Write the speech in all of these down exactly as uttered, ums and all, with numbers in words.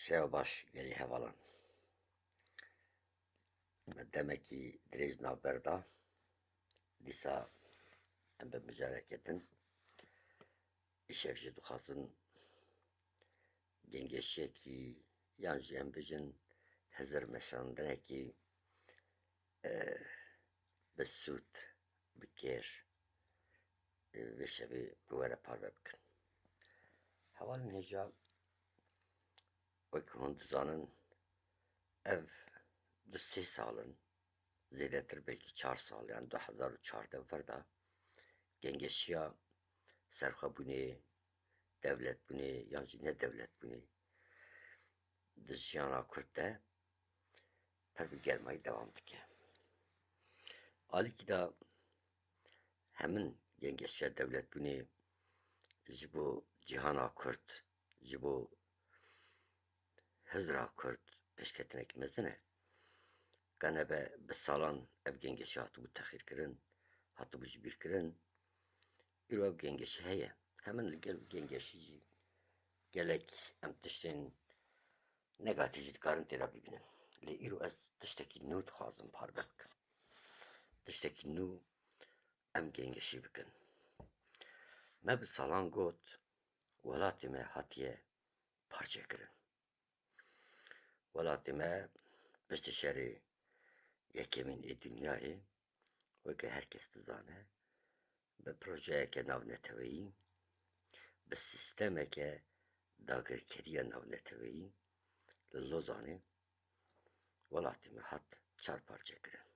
Şeva baş gelî hevalan. Me demekî dirêj navber da. Dîsa em bi mijareke din. Îşev jî dixwazin gengeşiyekî yan jî em bijin hizir meşandinekî, e, bi sûd, bi kêr, e, vê şevê bi we re parve bikin. Hevalên hêja, wek hûn dizanin, ev du sê sal in, zêdetir belkî çar sal, yani du hezar û çardeh vir de gengeşiya serxwebûnê, dewletbûnê yan jî nedewletbûnê di jiyana Kurd de pir bi germayî dewam dike. Alîkî de hemin gengeşiya dewletbûnê ji bo cîhana Kurd, ji bo hizra Kurd pêşketinekî mezin e. Qe nebe bi salan ev gengeşî hatibû texîrkirin, hatibû ji bîr kirin. Îro ev gengeşî heye. Hemin li gel gengeşî jî gelek em tiştên negatîf jî dikarin têda bibînin. Lê îro ez tiştekî nû dixwazim parve bikim. Tiştekî nû em gengeşî bikin. Me bi salan got, welatê me hatiye parçekirin. Welatê me piştî şerê yekemîn ê dinyayê, weke her kes dizane, bi projeyeke navneteweyî, bi sîstemeke dagirkeriya navneteweyî li Lozanê welatê me hat çar parçe kirin.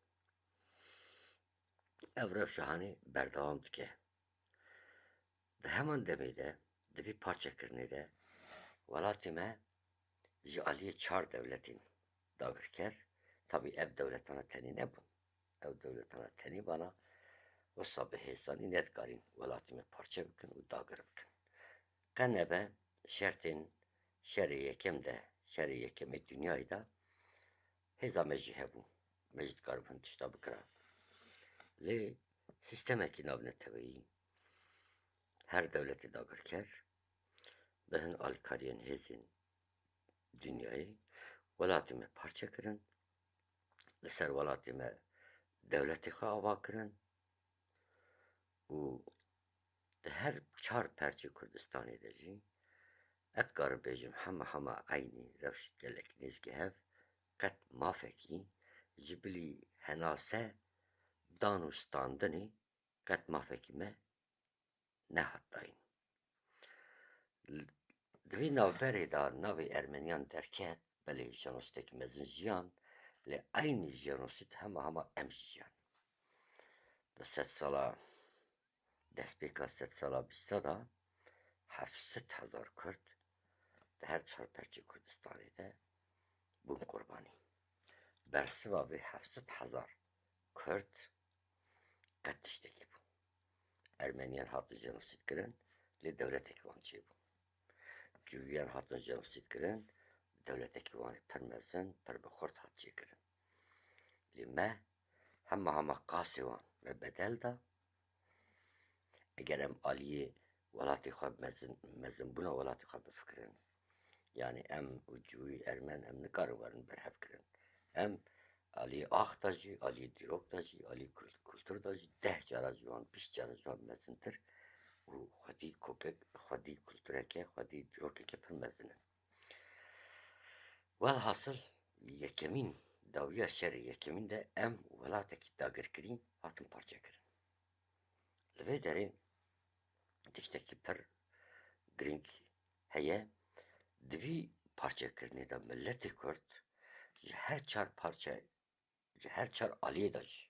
Ev rewşa hanê berdewam dike. Di heman demê de, di vî parçekirinê de, welatê me ji aliyê çar dewletên dagirker, tabî ev dewletana tenê nebûn. Ew dewletana tenê vana, wisa bi hêsanî nedikarîn welatê me parçe bikin û dagir bikin. Qe nebe şertên şerê yekem de, şerê yekemê dinyayê de hêza me jî hebû. Me jî dikaribûn tişta bikira. Lê sîstemekî navneteweyî, her dewletê dagirker bi hin alîkariyên hêzên dinyayê welatê me parçe kirin, li ser welatê me dewletê xwe ava kirin û di her çar perçê Kurdistanê de jî, ez dikarim bêjim, hema hema eynî rewş gelek nêzîkî hev, qet mafekî ji bilî henase dan û standinê qet mafekî me nehat dayîn. L-, di vî navberê de navê Ermeniyan derket, belê jenosîdekî mezin jiyan, lê eynî jenosîd hema hema em jî jiyan. Di sedsala, destpêka sedsala bîsta de heft sed hezar Kurd di her çar perçê Kurdistanê de bûn qurbanî. Bersiva vê heft sed hezar Kurd qet tiştekî bû. Ermeniyan hatin jenosîd kirin, lê dewletekî wan çêbû. Cugiyan hatin jenosîd kirin, dewletekî wan pir mezin, pir bi xurt hat çêkirin. Lê me hema hema qasê wan me bedel da. Eger em aliyê welatê xwe mezin, mezinbûna welatê xwe bifikirin, yanî em û cûyî ermen em nikarin werin berhev kirin. Em aliyê ax de jî, aliyê dîrok de jî, aliyê kul-, kultur de jî deh cara ji wan, bîst cara ji wan mezintir û xwedî kokek, xwedî kultureke, xwedî dîrokeke pir mezin in. Welhasil, yekemîn dawiya şerê yekemîn de em welatekî dagirkirî hatin parçekirin. Li vê derê tiştekî pir girîng heye. Di vî parçekirinê de miletê Kurd ji her çar parçe, ji her çar aliyê de jî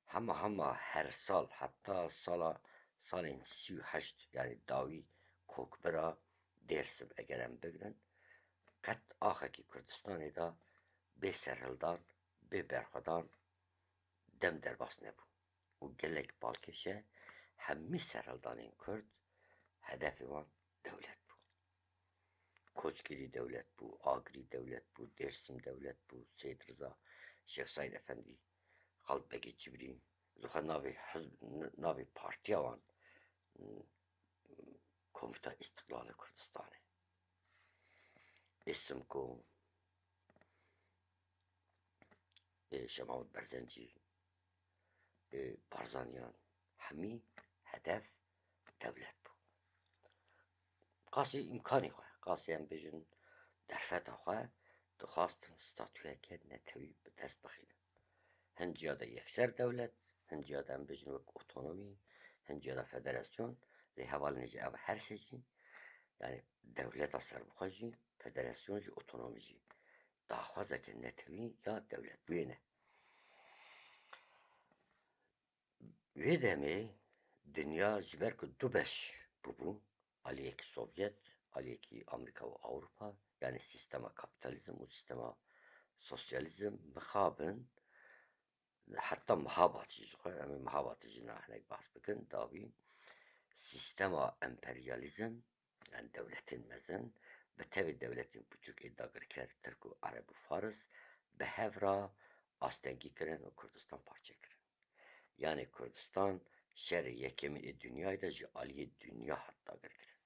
hema hema her sal heta sala, salên sî û heşt, yanî dawî kokbira Dêrsim eger em bigrin, qet axekî Kurdistanê de bê serhildan, bê berxwedan dem derbas nebû û gelek balkêş e hemî serhildanên Kurd hedefê wan dewlet bû. Koçgirî dewlet bû, Agirî dewlet bû, Dêrsim dewlet bû, Seyîd Riza, Şêx Seîd Efendî, Xalid Begê Cibrî, ji xwe navê hizb, navê partiya wan, Komîta Îstiqlalê Kurdistanê. ê Simko, ê Şemavit Berzencî, ê Barzaniyan, hemî hedef dewlet bû. Qasî îmkanê xwe, qasî em bêjin derfeta xwe dixwastin statuyeke netewî bi dest bixînin. Hin ciya de yekser dewlet, hin ciya de em bêjin wek otonomî, hin ciya de federasyon, lê hevalên jî ev her sê jî, yanî dewleta serbixwe jî, federasyon jî, otonomî jî, daxwazeke netewî ya dewletbûyê ne. Wê demê dinya ji ber ku du beş bûbû, aliyekî Sovyet, aliyekî Amerîka û Ewropa, yanî sîstema kapîtalîzm û sîstema sosyalîzm mixabin, heta Mihabatî jî, xwe em ê Mihabatî jî na hinek behs bikin, dawî sîstema emperyalîzm, yanî dewletên mezin, bi tevî dewletên piçûk ê dagirker, Tirk û Ereb û Faris, bi hev re astengî kirin û Kurdistan parçe kirin. Yanî Kurdistan şerê yekemîn ê dinyayê de ji aliyê dinya hat dagirkirin.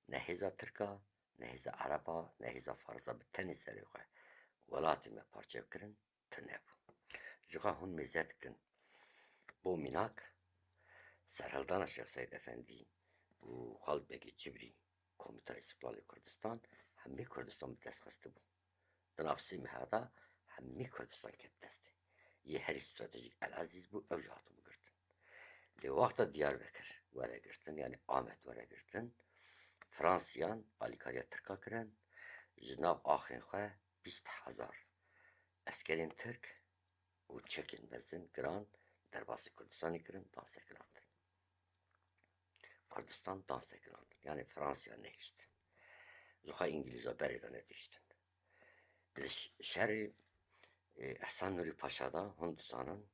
Ne hêza Tirka, ne hêza Ereba, ne hêza Farisa bi tenê serê xwe welatê me parçe kirin, tune bû. Ji xwe hûn mêze dikin. Bo mînak, serhildana Şêx Seîd Efendî û Xalid Begê Cibrî, Komîta Îstiqlalê Kurdistan, hemî Kurdistan bi dest xistibû. Di nav sê meha de hemî Kurdistan ket destê. Yê herî stratejîk El Ezîz bû, ew jî hatibû girtin. Lê wexta Diyarbekir were girtin, yanî Amed were girtin, Fransiyan alîkariya Tirka kirin, ji nav axên xwe bîst hezar eskerên Tirk û çekên mezin, giran derbasî Kurdistanê kirin, dan sekinandin. Kurdistan dan sekinandin. Yanî Fransiya nehişt. Ji xwe Îngilîza berê de nedihiştin. Li ş-, şerê, e, Ehsan Nurî Paşa de hûn dizanin,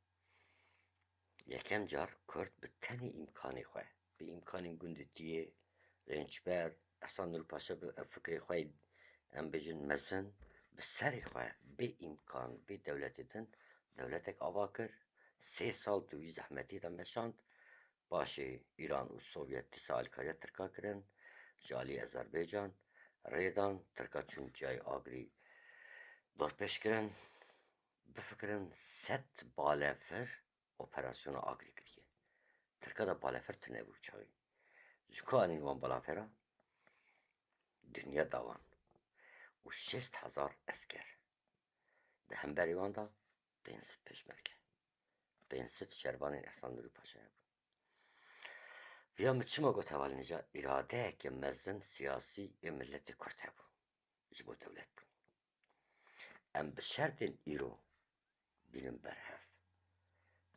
yekem car Kurd bi tenê îmkanê xwe, bi îmkanên gundîtiyê, rênçber, Ehsan Nurî Paşa bi ev fikrê xwe, em bêjin mezin, bi serê xwe, bê îmkan, bê dewletê din, dewletek ava kir, sê sal di wî zehmetî de meşand, Paşê Îran û Sovyet dîsa alîkariya Tirka kirin, ji alî Azerbaycan rê dan, Tirka çûn ciyayê Agrî dorpêç kirin. Bifikirin, sed balefir operasyona Agrî kiriye. Tirka de balefir tune bû çaxê. Ji ku anîn wan balafira? Dinya da wan. Û şêst hezar esker. Di hemberî wan de pênc sed pêşmerge. Pênc sed şervanên Ehsan Nurî Paşayê bûn. Viya min çima got hevalên hêja, îradeyeke mezin siyasî ê miletê Kurd hebû ji bo dewletbûn. Em bi şertên îro bînin berhev.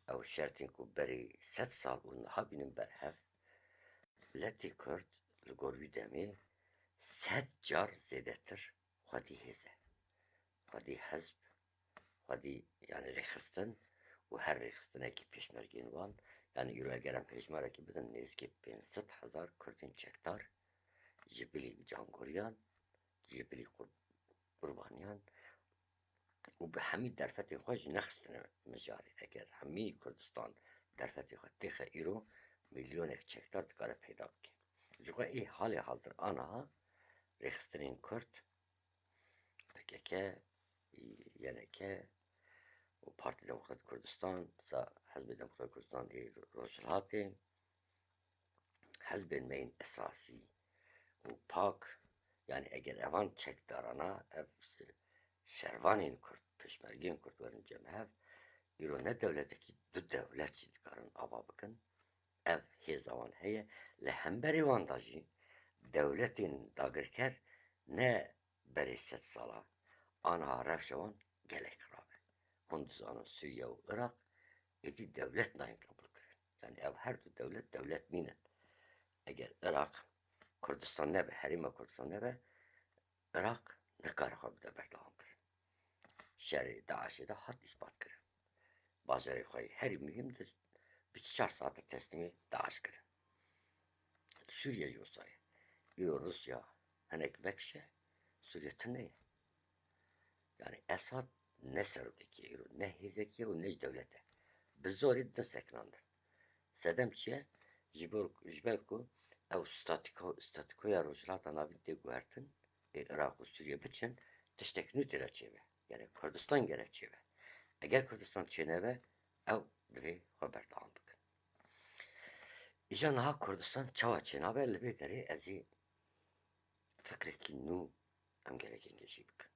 Ew şertên ku berî sed sal û niha bînin berhev, miletê Kurd li gor wî demê sed car zêdetir xwedî hêz e. Xwedî hizb, xwedî, yanî rêxistin û her rêxistinekî pêşmergên wan, yanî îro eger em hêjmarekî bidin, nêzîkî pênc sed hezar Kurdên çekdar ji bilî cangoriyan, ji bilî qur-, qurbaniyan û bi hemî derfetên xwe jî nexistine mijarê. Eger hemî Kurdistan derfetê xwe têxe îro, milyonek çekdar dikare peyda bike. Ji xwe ê halê hazir aniha rêxistinên Kurd, P K K, Y N K û Partî Demokratîk Kurdistan, sa Hizbê Demokratîk Kurdistan ê Rojhilatê, hizbên me yên esasî û pak, yanî eger evan çekdarana, ev şervanên Kurd, pêşmergên Kurd werin cem hev, îro ne dewletekî, du dewlet jî dikarin ava bikin. Ev hêza wan heye. Li hemberî wan de jî dewletên dagirker ne berê sed sala, aniha rewşa wan gelek xirab e. Hûn dizanin Sûriye û Iraq êdî dewlet nayên qebûlkirin. Yanî ev her du dewlet, dewlet nînin. Eger Iraq Kurdistan nebe, Herêma Kurdistan nebe, Iraq nikare xwe bide berdewamkirin. Şerê DAIŞê de hat îspat kirin. Bajarê xwe yê herî muhîm di bi çar saet de teslîmê DAIŞ kirin. Sûriye jî wisa ye. Îro Rûsya hinek vekişe, Sûriye tune ye. Yanî Esad ne serokekî ye îro, ne hêzekî ye û ne jî dewlet e. Bi zorê didin sekinandin. Sedem çi ye? Ji ber, ji ber ku ew statîko-, statîkoya Rojhilata Navîn tê guhertin, ê Iraq û Sûriyê biçin, tiştek nû tê de çêbe. Yani Kurdistan gerek çêbe. Eger Kurdistan çênebe, ew divê xwe berdewam bikin. Îja niha Kurdistan çawa çênabe, li vê derê ez ê fikrekî nû em gerek gêşî bikin.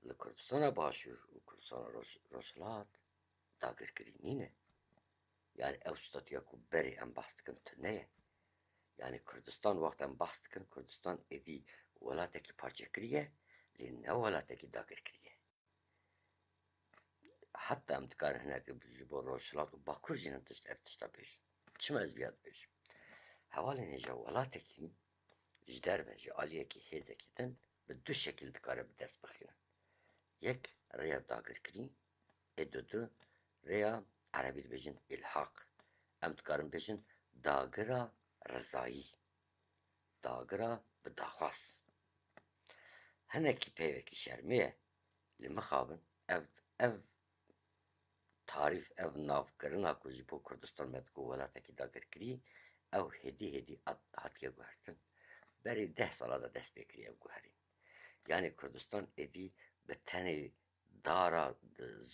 Li Kurdistana Başûr û Kurdistana Roj-, Rojhilat dagirkirî nîne. Yani ew statûya ku berê em behs dikin tune ye. Yani Kurdistan, wext em behs dikin, Kurdistan êdî welatekî parçekirî ye, lê ne welatekî dagirkirî ye. Heta em dikarin hinek ji bo Rojhilat û Bakur jî hin tişt, ev tişta bêjin. Çima ez vîya dibêjim? Hevalên hêja welatekî ji derve, ji aliyekî hêzekî din bi du şekil dikare bi dest bixîne. Yek rêya dagirkirî, ê dudu rêya, erebî dibêjin îlhaq. Em dikarin bêjin dagira rizayî, dagira bi daxwaz. Hinekî peyvekî şermê ye, lê mixabin ev, ev tarîf, ev navkirina ku ji bo Kurdistan me diko welatekî dagirkirî, ew hêdî hêdî hat-, hatiye guhertin. Berî deh sala de dest pê kiriye ev guherîn. Yani Kurdistan êdî bi tenê dara,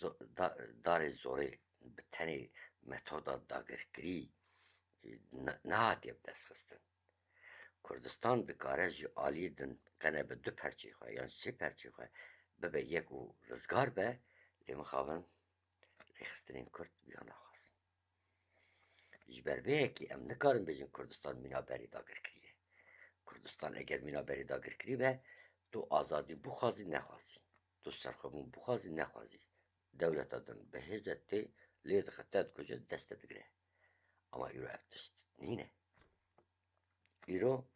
zo-, da-, darê zorê, bi tenê metoda dagirkirî, e, ne-, nehatiye bi dest xistin. Kurdistan dikare ji aliyê din qene bi du perçê xwe yan sê perçê xwe bibe yek û rizgar be, lê mixabin rêxistinên Kurd vîya naxwazin. Ji ber vê yekê em nikarin bêjin Kurdistan mîna berê dagirkirî ye. Kurdistan eger mîna berê dagirkirî be, tu azadî bixwazî nexwazî, tu serxwebûn bixwazî nexwazî, dewleta din bi hêz e tê, lê dixe, te dikuje, dest te digire. Ama îro ev tişt nîne. Îro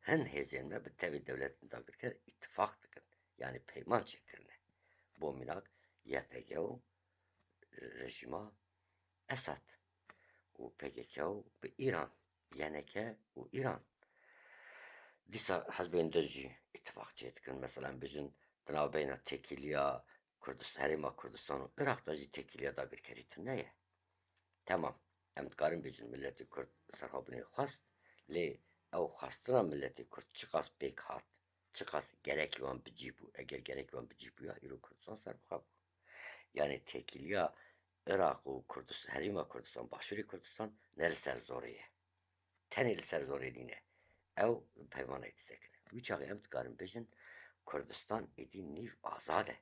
hin hêzên me bi tevî dewletên dagirker îtifaq dikin, yanî peyman çêkirine. Bo mînak, Y P G û rejîma Esad û P K K û bi Îran, Y N K û Îran. Dîsa hizbên din jî îtifaq çêdikin. Mesela, em bêjin, di navbeyna têkiliya Kurdist-, Herêma Kurdistan û Iraq de jî têkiliya dagirkerî tune ye. Temam. Em dikarin bêjin miletê Kurd serxwebûnê xwest, lê ew xwestina miletê Kurd çiqas pêk hat, çiqas gerekî wan bi cî bû, eger gerekî wan bi cî bûya, îro Kurdistan serbixwe bû. Yani têkiliya Iraq û Kurdis-, Herêma Kurdistan, Başûrê Kurdistan ne li ser zorê ye. Tenê li ser zorê nîne. Ew peymanekî sekine. Wî çaxê em dikarin bêjin, Kurdistan êdî nîv azad e.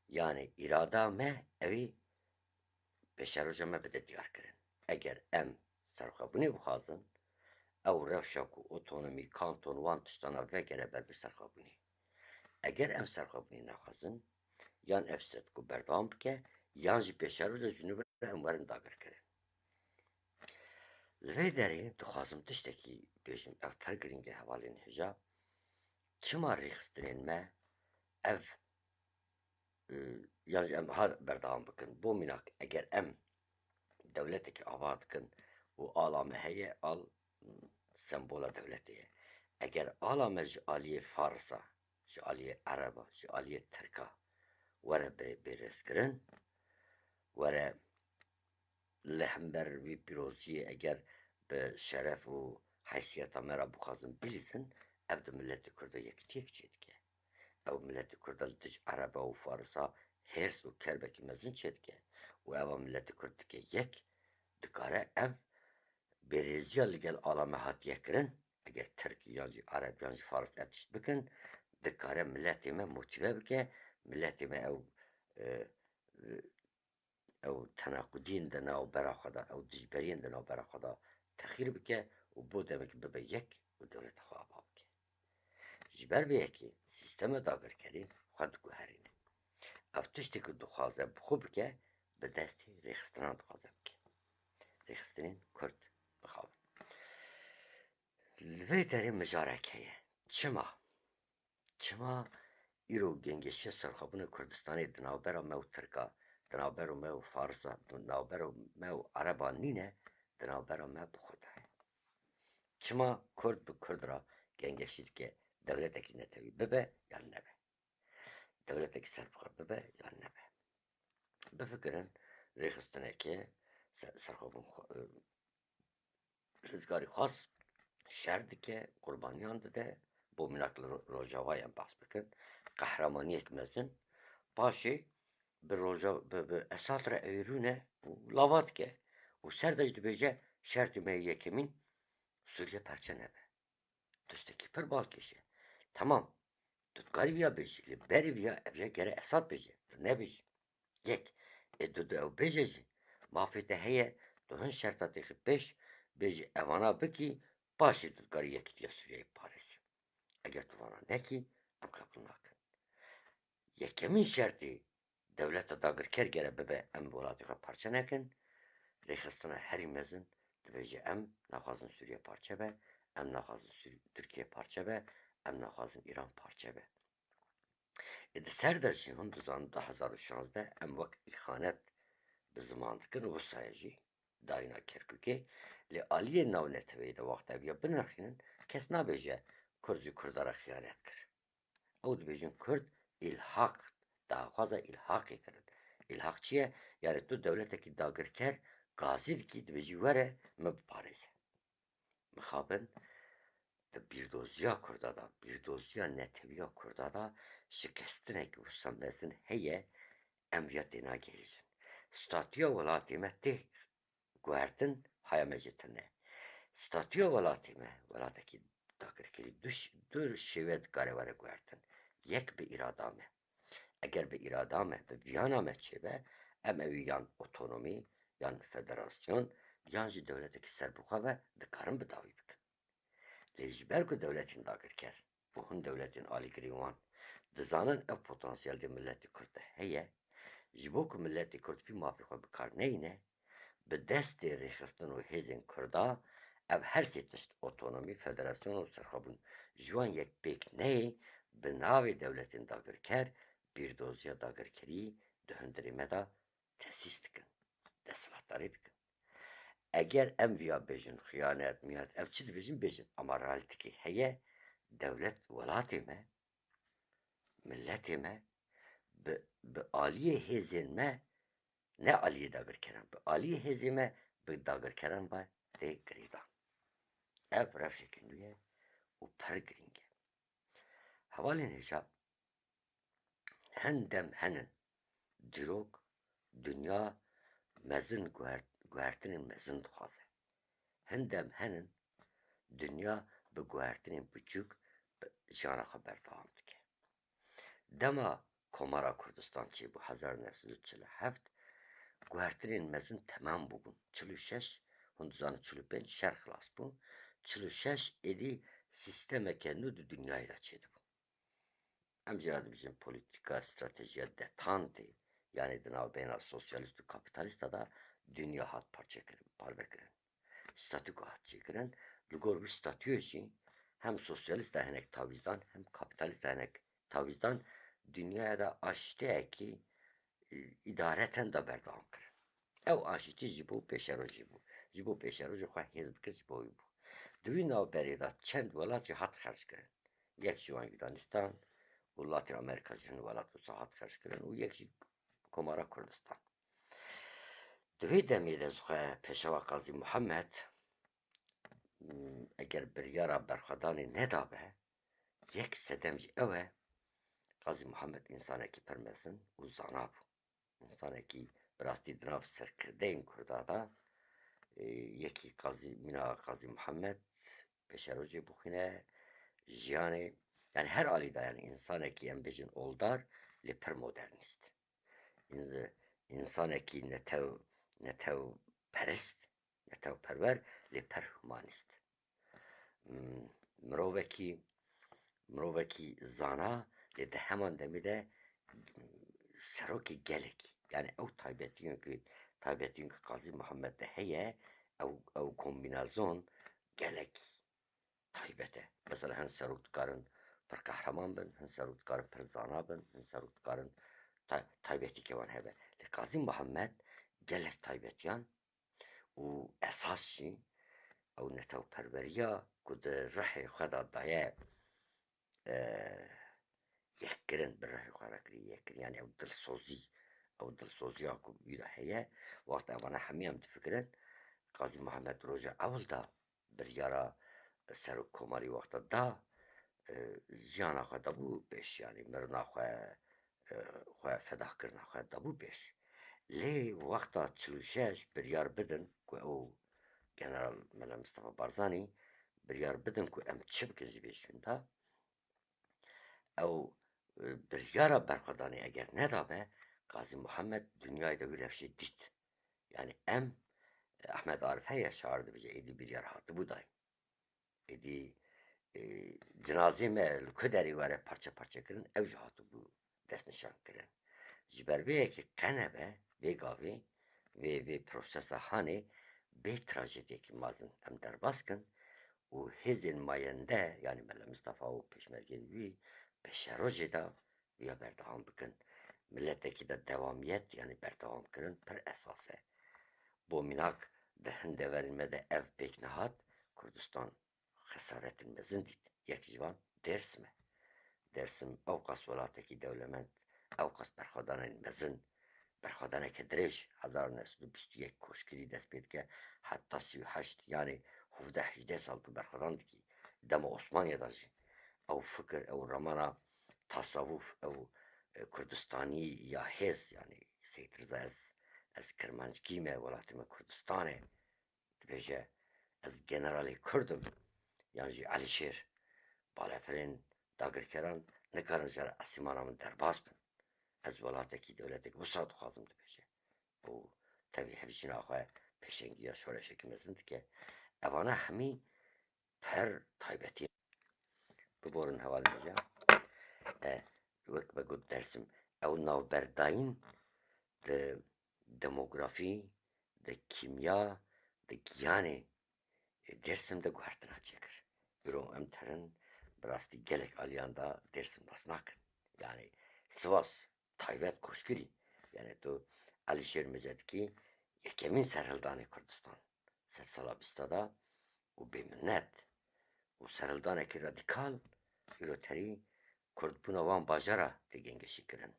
Yani îrada me ew ê pêşeroja me bide diyarkirin. Eger em serxwebûnê bixwazin, ew rewşa ku otonomî, kanton, wan tiştana vegere ber bi serxwebûnê. Eger em serxwebûnê nexwazin, yan ev statûko berdewam bike, yan jî pêşeroja ji nû ve em werin dagirkirin. Li vê derê dixwazim tiştekî bêjim, ev pir girîng e hevalên hêja. Çima rêxistinên me ev, e, yan jî em ha berdewam bikin? Bo mînak, eger em dewletekî ava dikin û ala me heye, al, sembola dewletê ye. Eger ala me ji aliyê Farisa, ji aliyê Ereba, ji aliyê Tirka were bê-, bêrêzkirin, were li hember vî pîroziyê eger bi şeref û heysiyeta me re bixwazin bilîzin, ev di miletê Kurda yekitiyek çêdike. Ew miletê Kurda li dij Ereba û Farisa hêrs û kerbekî mezin çêdike û eva miletê Kurd dike yek, dikare ev bêrêziya li gel ala me hatiye kirin, eger Tirk yan jî Ereb yan jî Faris ev tişt bikin, dikare miletê me motîve bike, miletê me ew, e, e, ew tenaqudiyên di navbera xwe de, ew dijberiyên di navbera xwe de texîr bike û bo demekî bibe yek û dewleta xwe ava bike. Ji ber vê yekê sîstema dagirkerî xwe diguherîne. Ev tiştê ku dixwaze bi xwe bike, bi destê rêxistinan dixwaze bike. Rêxistinên Kurd mixabin. Li vê derê mijarek heye. Çima? Çima îro gengeşiya serxwebûna Kurdistanê di navbera me û Tirka, di navbera me û Farisa, di navbera me û Ereba nîne, di navbera me bi xwe de ye? Çima Kurd bi Kurd re gengeşî dike, dewletekî netewî bibe yan nebe? Dewletekî serbixwe bibe yan nebe? Bifikirin, rêxistineke se-, serxwebûn xwe, e, rizgarî xwaz şer dike, qurbaniyan dide, bo mînak li Ro-, Rojavayê em behs bikin, qehremaniyek mezin, paşê bi Roja-, bi, bi Esad re ew ê rûne û lava dike û ser de jî dibêje, şertê me yê yekemîn Sûriye parçe nebe. Tiştekî pir balkêş e. Temam. Tu dikarî viya bêjî, lê berî viya ev ya gere Esad bêje. Tu nebêjî. Yek. Ê tu, tu ew bêje jî, mafê te heye, tu hin şerta têxî pêş, bêjî evana bikî, paşê tu dikarî yekîtiya Sûriyeyê parêzî. Eger tu vana nekî, em qebûl nakin. Yekemîn şertê dewleta dagirker gere bibe, em welatê xwe parçe nekin. Rêxistina herî mezin dibêje, em naxwazin Sûriye parçe be, em naxwazin Sûri-, Tirkiye parçe be, em naxwazin Îran parçe be. Ê di ser de jî hûn dizanin du hezar û şazdeh em wek îxanet bi ziman dikin û wisa ye jî dayîna Kerkûkê. Lê aliyê navneteweyî de wexta ev ya binirxînin, kes nabêje Kurd ji Kurda re xiyanet kir. Ew dibêjin Kurd îlhaq, daxwaza îlhaqê kirin. Îlhaq çi ye? Yanî tu dewletekî dagirker gazî dikî, dibêjî were min biparêze. Mixabin di bîrdoziya Kurda de, bîrdoziya netewiya Kurda de şikestinekî wisa mezin heye, em viya tênagihîjin. Statûya welatê me tê guhertin, haya me jî tune. Statûya welatê me, welatekî dagirkerî du ş-, du şêwe dikare were guhertin. Yek bi îrada me. Eger bi îrada me, bi viyana me çêbe, em ewî yan otonomî, yan federasyon, yan jî dewletekî serbixwe be, dikarin bi dawî bikin. Lê ji ber ku dewletên dagirker û hin dewletên alîgirî wan dizanin ev potansiyel di miletê Kurd de heye, ji bo ku miletê Kurd vî mafê xwe bi kar neyne, bi destê rêxistin û hêzên Kurda ev her sê tişt, otonomî, federasyon û serxwebûn, ji wan yek pêk neyê, bi navê dewletên dagirker, bîrdoziya dagirkerî di hundirê me de tesîs dikin, desthilatdarî dikin. Eger em viya bêjin, xiyanet, miyanet, ev çi dibêjin bêjin, ama realîtekî heye, dewlet welatê me, miletê me bi, bi aliyê hêzên me, ne aliyê dagirkeran, bi aliyê hêzê me bi dagirkeran ve tê girêdan. Ev rewşekî nû ye û pir girîng e. Hevalên hêja, hin dem henin dîrok dinya mezin guhert-, guhertinên mezin dixwaze. Hin dem henin dinya bi guhertinên biçûk bi jiyana xwe berdewam dike. Dema Komara Kurdistan çêbû hezar neh sed û çil û heft, guhertinên mezin temam bûbûn. Çil û şeş, hûn dizanin çil û pênc şer xilas bû. Çil û şeş êdî sîstemeke nû di dinyayê de çêdibû. Em jê re dibêjin polîtîka, stratejiya detantê, yanî di navbeyna sosyalîst û kapîtalîsta de dinya hat parçekirin, parvekirin. Statûka hat çêkirin. Li gor vî statûyê jî hem sosyalîsta hinek tavîzdan, hem kapîtalîsta hinek tavîzdan dinyaya de aşîtiyekî, e, îdareten de berdewam kirin. Ew aşîtî ji bo pêşerojê bû. Ji bo pêşerojê xwe hêz bikir, ji bo wî bû. Di wî navberê de çend welat jî hat xerckirin. Yek ji wan Yunanîstan û Latîn Amerîka jî hin welat wisa hat xerckirin û yek jî Komara Kurdistan. Di vê demê de zixwe Pêşewa Qazî Muhammed, m, eger biryara berxwedanê nedabe, yek sedem jî ew e, Qazî Muhammed însanekî pir mezin û zana bû. Însanekî bi rastî di nav serkirdeyên Kurda de, e, yekî Qazî, mîna Qazî Muhammed, pêşerojê bixwîne, jiyanê, yani her alî de, yani însanekî em bêjin oldar, lê pir modernîst. În-, însanekî netew, netewperest, netewperwer, lê pir humanîst. M-, mirovekî, mirovekî zana, lê di heman demê de serokê gelekî. Yani ew taybetiyên ku, taybetiyên ku Qazî Muhammed de heye, ew, ew kombînazon gelekî taybet e. Mesela hin serok dikarin pir qehreman bin, hin serok dikarin pir zana bin, hin serok dikarin tay-, taybetîkê wan hebe. Lê Qazî Muhammed gelek taybetiyan û esas jî ew netewperweriya ku di rihê xwe de daye, e, yekkirin, bi rihê xwe re kiriye yekkirin. Yani ew dilsozî, ew dilsoziya ku wî de heye, wexta evana hemî em difikirin, Qazî Muhammed roja ewil de biryara serokkomarî wexta da, e, jiyana xwe dabû pêş, yanî mirina xwe, e, xwe fedakirina xwe dabû pêş. Lê wexta çil û şeş biryar bidin ku ew General Mela Mistefa Barzanî biryar bidin ku em çi bikin ji vê şûnda, ew, e, biryara berxwedanê eger nedabe, Qazî Muhammed dinyayê de wî rewşê dît. Yanî em, e, Ehmed Arif heye, şair dibêje, êdî biryar hatibû dayîn. Êdî, e, cinazê me li ku derê were parçe parçe kirin, ew jî hatibû destnîşan kirin. Ji ber vê yekê qe nebe vê gavê, vê, vê prosesa hanê bê trajediyekî mezin em derbas kin û hêzên mayende, yanî Mela Mistefa û pêşmergên wî, pêşerojê de ya berdewam bikin. Miletekî de dewamiyet, yanî berdewam kirin pir esas e. Bo mînak, di hin deverên me de ev pêk nehat, Kurdistan xesaretên mezin dît. Yek ji wan Dêrsim e. Dêrsim ewqas welatekî dewlemend, ewqas berxwedanên mezin, berxwedaneke dirêj, hezar neh sed û bîst û yek koçkirî dest pê dike, heta sî û heşt, yanî hevdeh hejdeh sal tu berxwedan dikî. Dema Osmaniye de jî ew fikir, ew remana tasawuf, ew, e, Kurdistanî ya hêz, yanî Seyîd Riza, ez, ez Kirmanckî me, welatê me Kurdistan e, dibêje, ez generalê Kurd im, yan jî Elîşêr, balefirên dagirkeran nikarin ji esîmana min derbas bin. Ez welatekî, dewletekî wisa dixwazim, dibêje. Û tevî hevjîna xwe pêşengiya şoreşekî mezin dike. Evana hemî her taybetî. Biborin hevalên hêja. E, wek me got Dêrsim, ew navberdayîn di demografî, di kîmya, di giyanê Dêrsim de guhertina çêkir. Îro em terin bi rastî gelek aliyan de Dêrsim nas nakin. Yanî Sivas taybet koçkirî. Yanî tu Elîşêr Mizedkî yekemîn serhildanê Kurdistan sedsala bîsta da û bêminnet û serhildanekî radîkal îro terî kurdbûna wan bajara tê gengeşîkirin.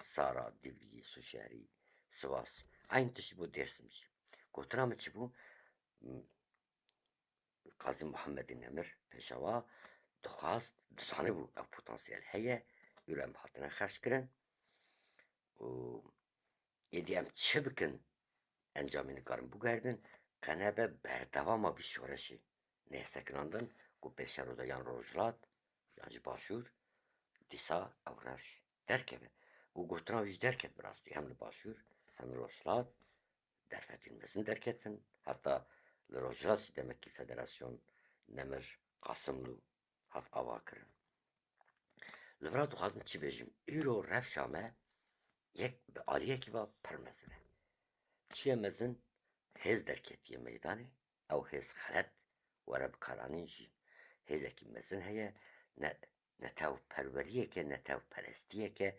Sara, Dîvliyê, Sûşehrî, Sivas. Eyn tişt bû Dêrsim jî. Gotina min çi bû? Qazî Muhammedê Nemir, Pêşewa, dixwast, dizanibû ev potansiyel heye, îro em hatine xerckirin. Û êdî em çi bikin, encamê nikarin biguherdin, qe nebe berdewama vî şoreşê neyê sekinandin ku pêşeroja yan rojhilat, yan jî başûr, dîsa ew rewş derkeve. Û gotina wî jî derket bi rastî, hem li başûr, hem li rojhilat, derfetên mezin derketin. Heta li rojhilat jî demekî Federasyon Nemir Qasimlu hat avakirin. Li vir dixwazim çi bêjim? Îro rewşa me yek bi aliyekî ve pir mezin e. Çi ye mezin? Hêz derketiye meydanê. Ew hêz xelet were bikaranîn jî. Hêzekî mezin heye. Ne, netewperweriyeke, netewperestiyeke,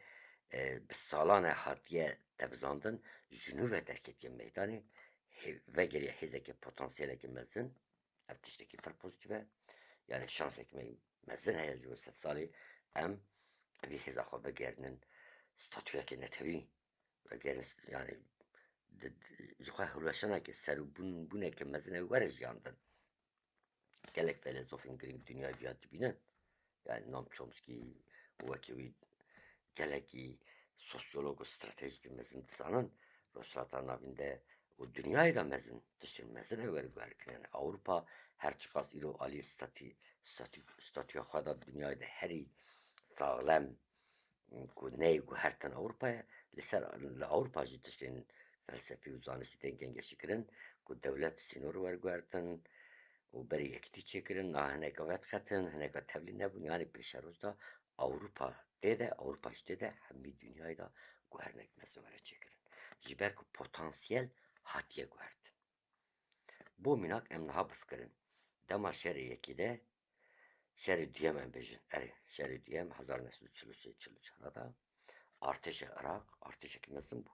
e, bi salan e hatiye tevizandin, ji nû ve derketiye meydanê. Hê-, vegeriya hêzeke potansiyeleke mezin, ev tiştekî pir pozîtîf e. Yanî şansekî me mezin heye ji bo sedsalî em vî hêza xwe vegerînin statuyeke netewî, vegerînin, yanî di, di, ji xwe hilweşaneke ser û bûn, bûneke mezin ew were jiyandin. Gelek feylesofên girîng dinyayê viya dibînin. Yanî Noam Chomsky û wekî wî gelekî sosyolog û stratejîstên mezin dizanin. Rojhilata Navîn de û dinyayê de mezin, tiştên mezin ew werguher kirin. Ewropa her çiqas îro alî statî, statî, statûya xwe de dinyayê de herî saxlem ku neyê guhertin Ewropa ye. Li ser, li Ewropa jî tiştên felsefî û zanistî tên gengeşî kirin ku dewlet sînor werguhertin û berî yekîtî çêkirin, niha hineka vediqetin, hineka tevlî nebûn. Yanî pêşeroj de Ewropa tê de, Ewropa jî tê de, hemî dinyayê de guherînek mezin were çêkirin. Ji ber ku potansiyel hatiye guhertin. Bo mînak em niha bifikirin. Dema şerê yekê de, şerê duyem em bêjin. Erê, şerê duyem hezar neh sed û çil û sê çil û çar de artêşa Iraq, artêşekî mezin bû.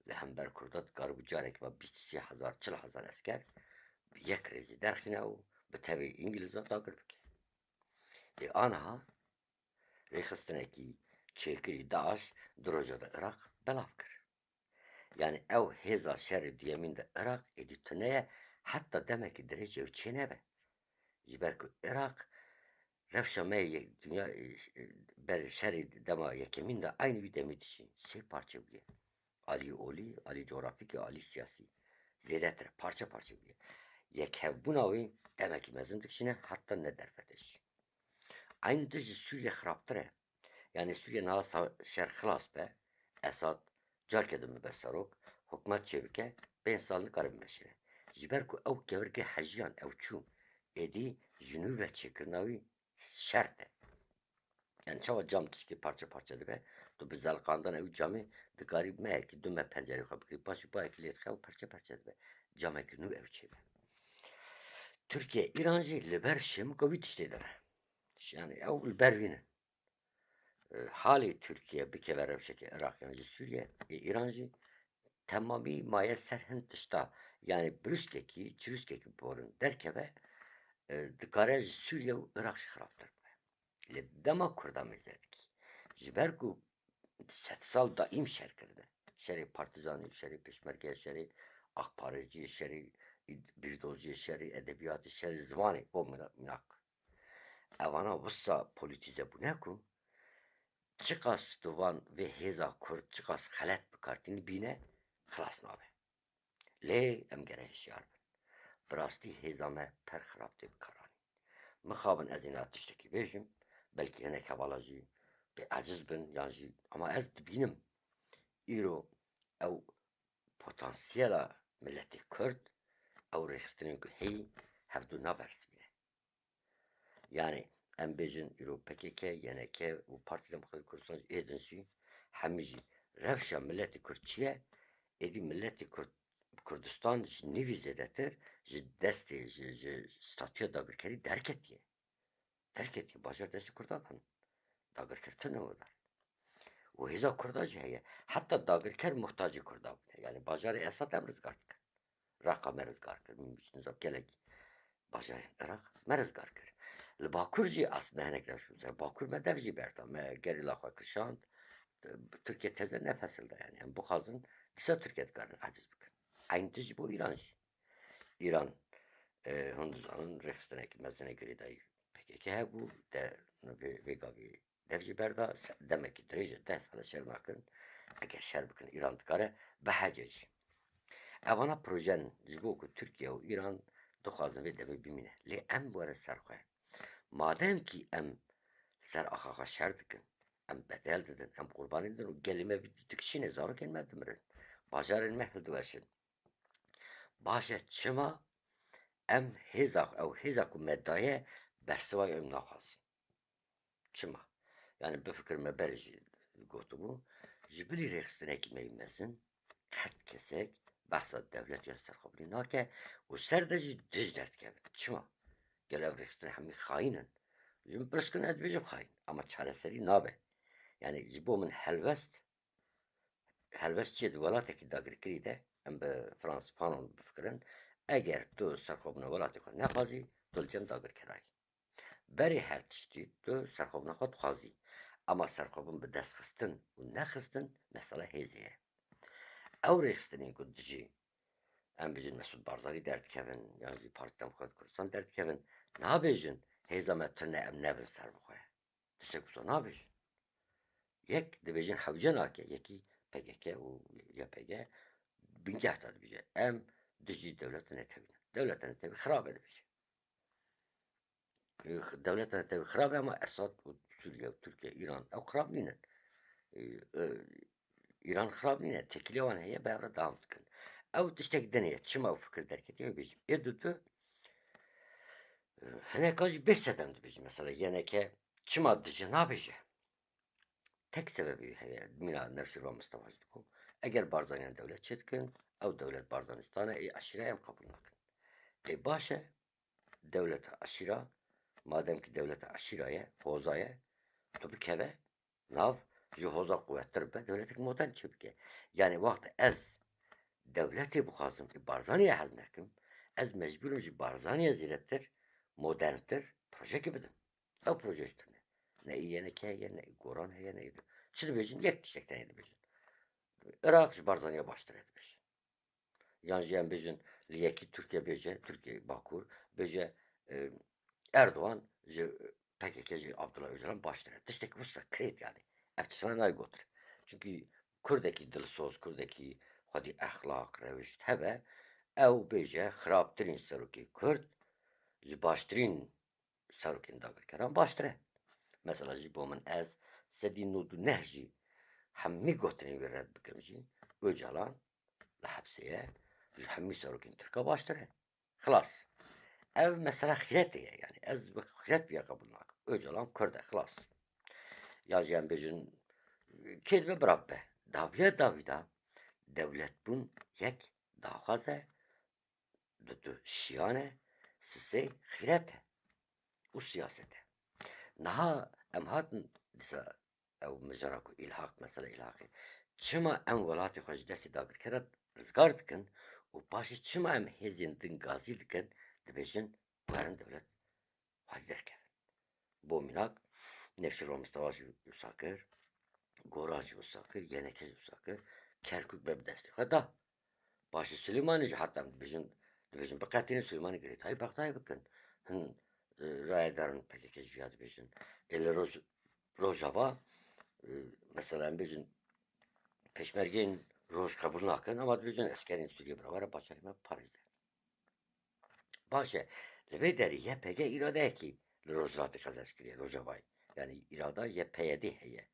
Li hember Kurda dikaribû careke ve bîst sî hezar, çil hezar esker bi yek rêzê derxîne û bi tevê Îngilîza dagir bike. Ê aniha rêxistinekî çêkirî DAIŞ di roja de Iraq belav kir. Yanî ew hêza şerê duyemîn di Iraq êdî tune ye, heta demekî dirêj ew çênebe. Ji ber ku Iraq Rewşa me yê dinya, e, ş-, e, ber şerê dema yekemîn de eynî wî demê dişî. Sê parçe bûye. Alî olî, alî cografîkî, alî siyasî. Zêdetir e, parçe parçe bûye. Yekhevbûna wî demekî mezin dikişîne, heta ne derfetê jî. Eynî di ji Sûriye xirabtir e. Yanî Sûriye niha sa-, şer xilas be, Esad carke din bibe serok, hikûmet çêbike, pênc sal nikare bimeşîne. Ji ber ku ew kevirgeh hejiyan ew çû, êdî ji nû ve çêkirina wî şert e. Yani çawa cam tişkî parçe parçe dibe, tu bi zeliqandina ew camê dikarî mehekî du meh pencerê xwe bikirî, paşê bayekî lê dixe û parçe parçe dibe. Camekî nû ew çêbe. Tirkiye, Îran jî li ber şêmika wî tiştê de ne. Yani ew li ber wî ne. E, halê Tirkiye bikeve rewşeke Iraq yan jî Sûriye, ê Îran jî temamî maye ser hin tişta. Yani brûskekî, çirûskekî borin derkeve, e, dikare ji Sûriye û Iraq jî xirabtir bibe. Lê dema Kurda mêze dikî. Ji ber ku sed sal daîm şer kirine. Şerê partizanî, şerê pêşmerge, şerê axparêciyê, şerê îd-, bîrdoziyê, şerê edebiyatê, şerê zimanê, bo mîna-, mînak. Evana wisa polîtîze bûne ku çiqas tu van vê hêza Kurd çiqas xelet bikartîn bîne, xilas nabe. Lê em gere hişyar bin. Bi rastî hêza me per xirab tê bikaranîn. Mixabin ez ê niha tiştekî bêjim, belkî hinek hevala jî bê aciz bin yan jî, ama ez dibînim îro ew potansiyela miletê Kurd, ew rêxistinên ku heyî hevdu nabersivîne. Yani em bêjin îro P K K, Y N K û Partî Demokratîk Kurdistan jî êdin jî hemî jî rewşa miletê Kurd çi ye? Êdî miletê Kurd, Kurdistan ji nîvî zêdetir ji destê, ji, ji statûya dagirkerî derketiye. Derketiye, bajar destê Kurdan hene. Dagirker tune werdar. Û hêza Kurda jî heye. Heta dagirker muhtacê Kurda bûne. Yani bajarê Esad em rizgar dikin. Reqa me rizgar kir, min bîst nizam gelek bajarên Iraq me rizgar kir. Li Bakur jî aslında hinek rewş bû. Bakur me dev jî berda, me gerîla xwe kişand. Tirkiye teze nefesil da yani. Em bixwazin dîsa Tirkiye dikarin aciz bikin. Eyn tişt ji bo Îran jî. Îran, e, hûn dizanin rêxistinekî mezin e girêdayî P K K hebû, de vê, vê gavê dev jî berda, se-, demekî dirêj e, deh sal e şer nakin. Eger şer bikin, Îran dikare bihece jî. Evana projen ji bo ku Tirkiye û Îran dixwazin vê demê bimîne. Lê em were ser xwe. Madem kî em ser axa xwe şer dikin, em bedel didin, em qurbanî didin û gelê me vî dikişîne, zarokên me dimirin, bajarên me hildiweşin. Baş e, çima em hêza, ew hêza ku me daye, bersiva em naxwazin? Çima? Yani bifikir, me berê jî gotibû, ji bilî rêxistinekî me yî mezin, qet kesek behsa dewlet ya serxwebûnê nake û ser de jî dij derdikevin. Çima? Gelo ev rêxistin hemî xayîn in? Ji min pirs kirin, ez dibêjim xayîn. Ama çareserî nabe. Yani ji bo min helwest, helwest çi ye di welatekî dagirkirî de, em bi Frantz Fanon bifikirin, eger tu serxwebûna welatê xwe nexwazî, tu li cem dagirkerayî. Berê her tiştî tu serxwebûna xwe dixwazî. Ema serxwebûn bi dest xistin û nexistin mesele hêzê ye. Ew rêxistinên ku dijî, em bêjin, Mesûd Barzanî derdikevin, yan jî Partî Demokratîk Kurdistan derdikevin, nabêjin hêza me tune, em nebin serbixwe. Tiştek wisa nabêjin. Yek dibêjin hewce nake, yekî P K K û Y P G bingehta dibêje. Em dijî dewleta netewî ne. Dewleta netewî xirab e dibêje. Dewleta netewî xirab e ama Esad û Sûriye û Tirkiye, Îran ew xirab nînin. E, e, Îran xirab nîne, têkiliya wan heye, bi hev re dewam dikin. Ew tiştek din e, çima ew fikir derketiye, ew bêjim. Ê dudu, e, hineka jî bê sedem dibêjin. Mesela Y N K çima dije nabêje? Tek sebebê wî heye, mîna Newşîrvan Mistefa jî digo, eger Barzaniyan dewlet çêdikin, ew dewlet Barzanistan e, ê eşîra em qebûl nakin. Ê baş e, dewleta eşîra, madem ki dewleta eşîra ye, hoza ye, tu bikeve nav, ji hoza quwettir be, dewletek modern çêbike. Yani wext ez dewletê bixwazim, ê Barzaniyê hez nekim, ez mecbûr im ji Barzaniyê zêdetir, moderntir projeyekê bidim. Ew proje jî tune. Ne Y N K heye, ne Goran heye, ne çi dibêjin, yek tiştek tenê dibêjin. Iraq ji Barzaniya baştir e dibêjin. Yan jî em bêjin, li yekî Tirkiye bêje, Tirkiye Bakur, bêje, e, Erdogan ji P K K ji Abdullah Ocalan baştir e. Tiştekî wisa kirêt yani. Ev tiştana nayê gotin. Çunkî Kurdekî dilsoz, Kurdekî xwedî exlaq, rewişt hebe, ew bêje xirabtirîn serokê Kurd ji baştirîn serokên dagirkeran baştir e. Mesela ji bo min ez sedî nod û neh jî hemî gotinên wê red bikim jî, Ocalan li hepsê ye, ji hemî serokên Tirka baştir e. Xilas. Ev mesela xîretê ye, yani ez wek xîret viya qebûl nakim. Ocalan Kurd e, xilas. Ya jî em bêjin, kê dibe bira bibe. Dawiya dawî de dewletbûn yek daxwaz e, du du şiyan e, sisê xîret e û siyaset e. Niha em hatin dîsa ew mijara ku îlhaq, mesela îlhaqê. Çima em welatê xwe ji destê dagirkera rizgar dikin û paşê çima em hêzên din gazî dikin, dibêjin werin dewlet xwedî derkevin. Bo mînak, Nêvşîrvan Mistefa jî wisa kir, Goran jî wisa kir, Y N K jî wisa kir, Kerkûk be bi destê xwe da. Paşê Silêmanî jî heta em dibêjin, dibêjin biqetînin Silêmanî girêdayî Bexdayê bikin. Hin, e, rayedarên P K K jî ya dibêjin. Ê li Roj-, Rojava, e, mesela em bêjin pêşmergeyên Roj qebûl nakin, ama dibêjin eskerên Sûriyê bira were bajarê me biparêze. Baş e, li vê derê Y P G îradeyekî li Rojhilatê Qezeş kiriye, Rojavayê. Yani îrada Y P Y D heye.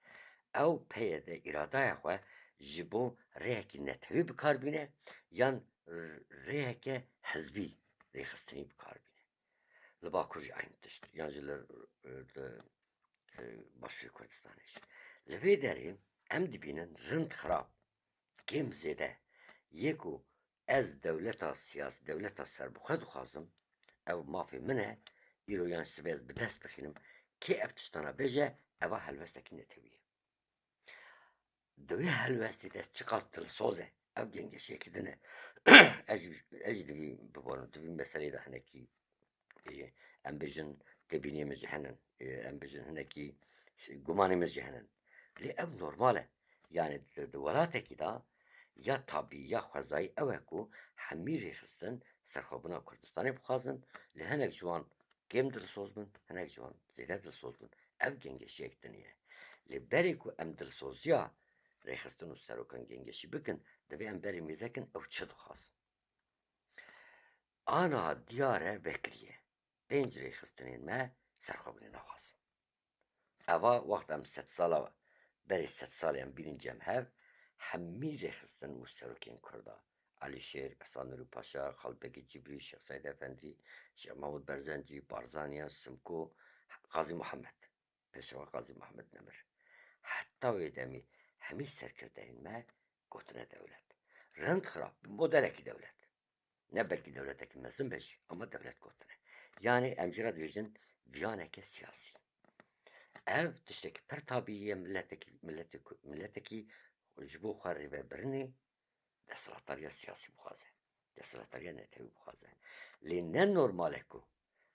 Ew P Y D îradaya xwe ji bo rêyekî netewî bi kar bîne yan r-, rêyeke hizbî rêxistinî bi kar bîne. Li Bakur jî eyn tişt, yan jî li, li, e, Başûrê Kurdistanê jî. Li vê derê em dibînin rind xirab, kêm zêde, yê ku ez dewleta siyas-, dewleta serbixwe dixwazim, ew mafê min e, îro yan sibê ez bi dest bixînim, kê ev tiştana bêje, eva helwestekî netewî ye. Di wê helwestê de çiqas dilsoz e, ev gengeşiyekî din e. Ez jî, ez jî di vî biborim, di vî meselê de hinekî, e, em bêjin têbîniyê min jî henin, e, em bêjin hinekî gumanê min jî henin. Lê ev normal e. Yani di, di welatekî de ya tabî ya xwezayî ew e ku hemî rêxistin serxwebûna Kurdistanê bixwazin, lê hinek ji wan kêm dilsoz bin, hinek ji wan zêde dilsoz bin. Ev gengeşiyek din e. Lê berê ku em dilsoziya rêxistin û serokan gengeşî bikin, divê em berê mêze kin ew çi dixwazin. Aniha diyar e vekiriye. Pênc rêxistinên me serxwebûnê naxwazin. Eva wext em sedsala, berê sedsalê em bînin cem hev, hemî rêxistin û serokên Kurda, Elîşêr, Esa Nûrî Paşa, Xalbegî Cibrî, Şêx Seîd Efendî, Şêx Mehmûd Berzencî, Barzaniya, Simko, Qazî Muhammed, Pêşewa Qazî Muhammed Nemir. Heta wê demî hemî serkirdeyên me gotine dewlet. Rind xirab, bi modelekî dewlet. Ne belkî dewletekî mezin be jî, ama dewlet gotine. Yani em jî re dibêjin viyaneke siyasî. Ev tiştekî pir tabî ye, miletekî, miletekî, miletekî ji bo xwe rêvebirinê desthilatdariya siyasî bixwaze. Desthilatdariya netewî bixwaze. Lê ne normal e ku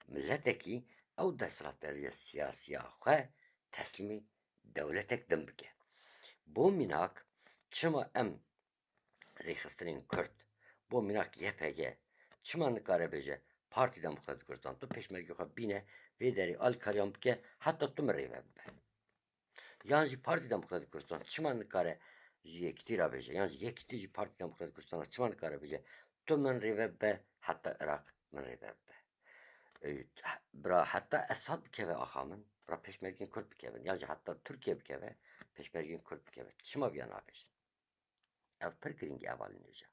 miletekî ew desthilatdariya siyasiya xwe teslîmî dewletek din bike. Bo mînak, çima em rêxistinên Kurd, bo mînak Y P G, çima nikare bêje, Partî Demokratîk Kurdistan, tu pêşmergê xwe bîne, vê derê alîkariyan bike, heta tu min rêve bibe? Yan jî Partî Demokratîk Kurdistan çima nikare ji Yekîtî re bêje, yan jî Yekîtî jî Partî Demokratîk Kurdistan re çima nikare bêje, tu min rêve bibe, heta Iraq min rêve bibe? E, bira heta Esad bikeve axa min, bira pêşmergên Kurd bikevin, yan jî heta Tirkiye bikeve, pêşmergên Kurd bikeve. Çima viya nabêjin? Ev pir girîng e, hevalên hêja.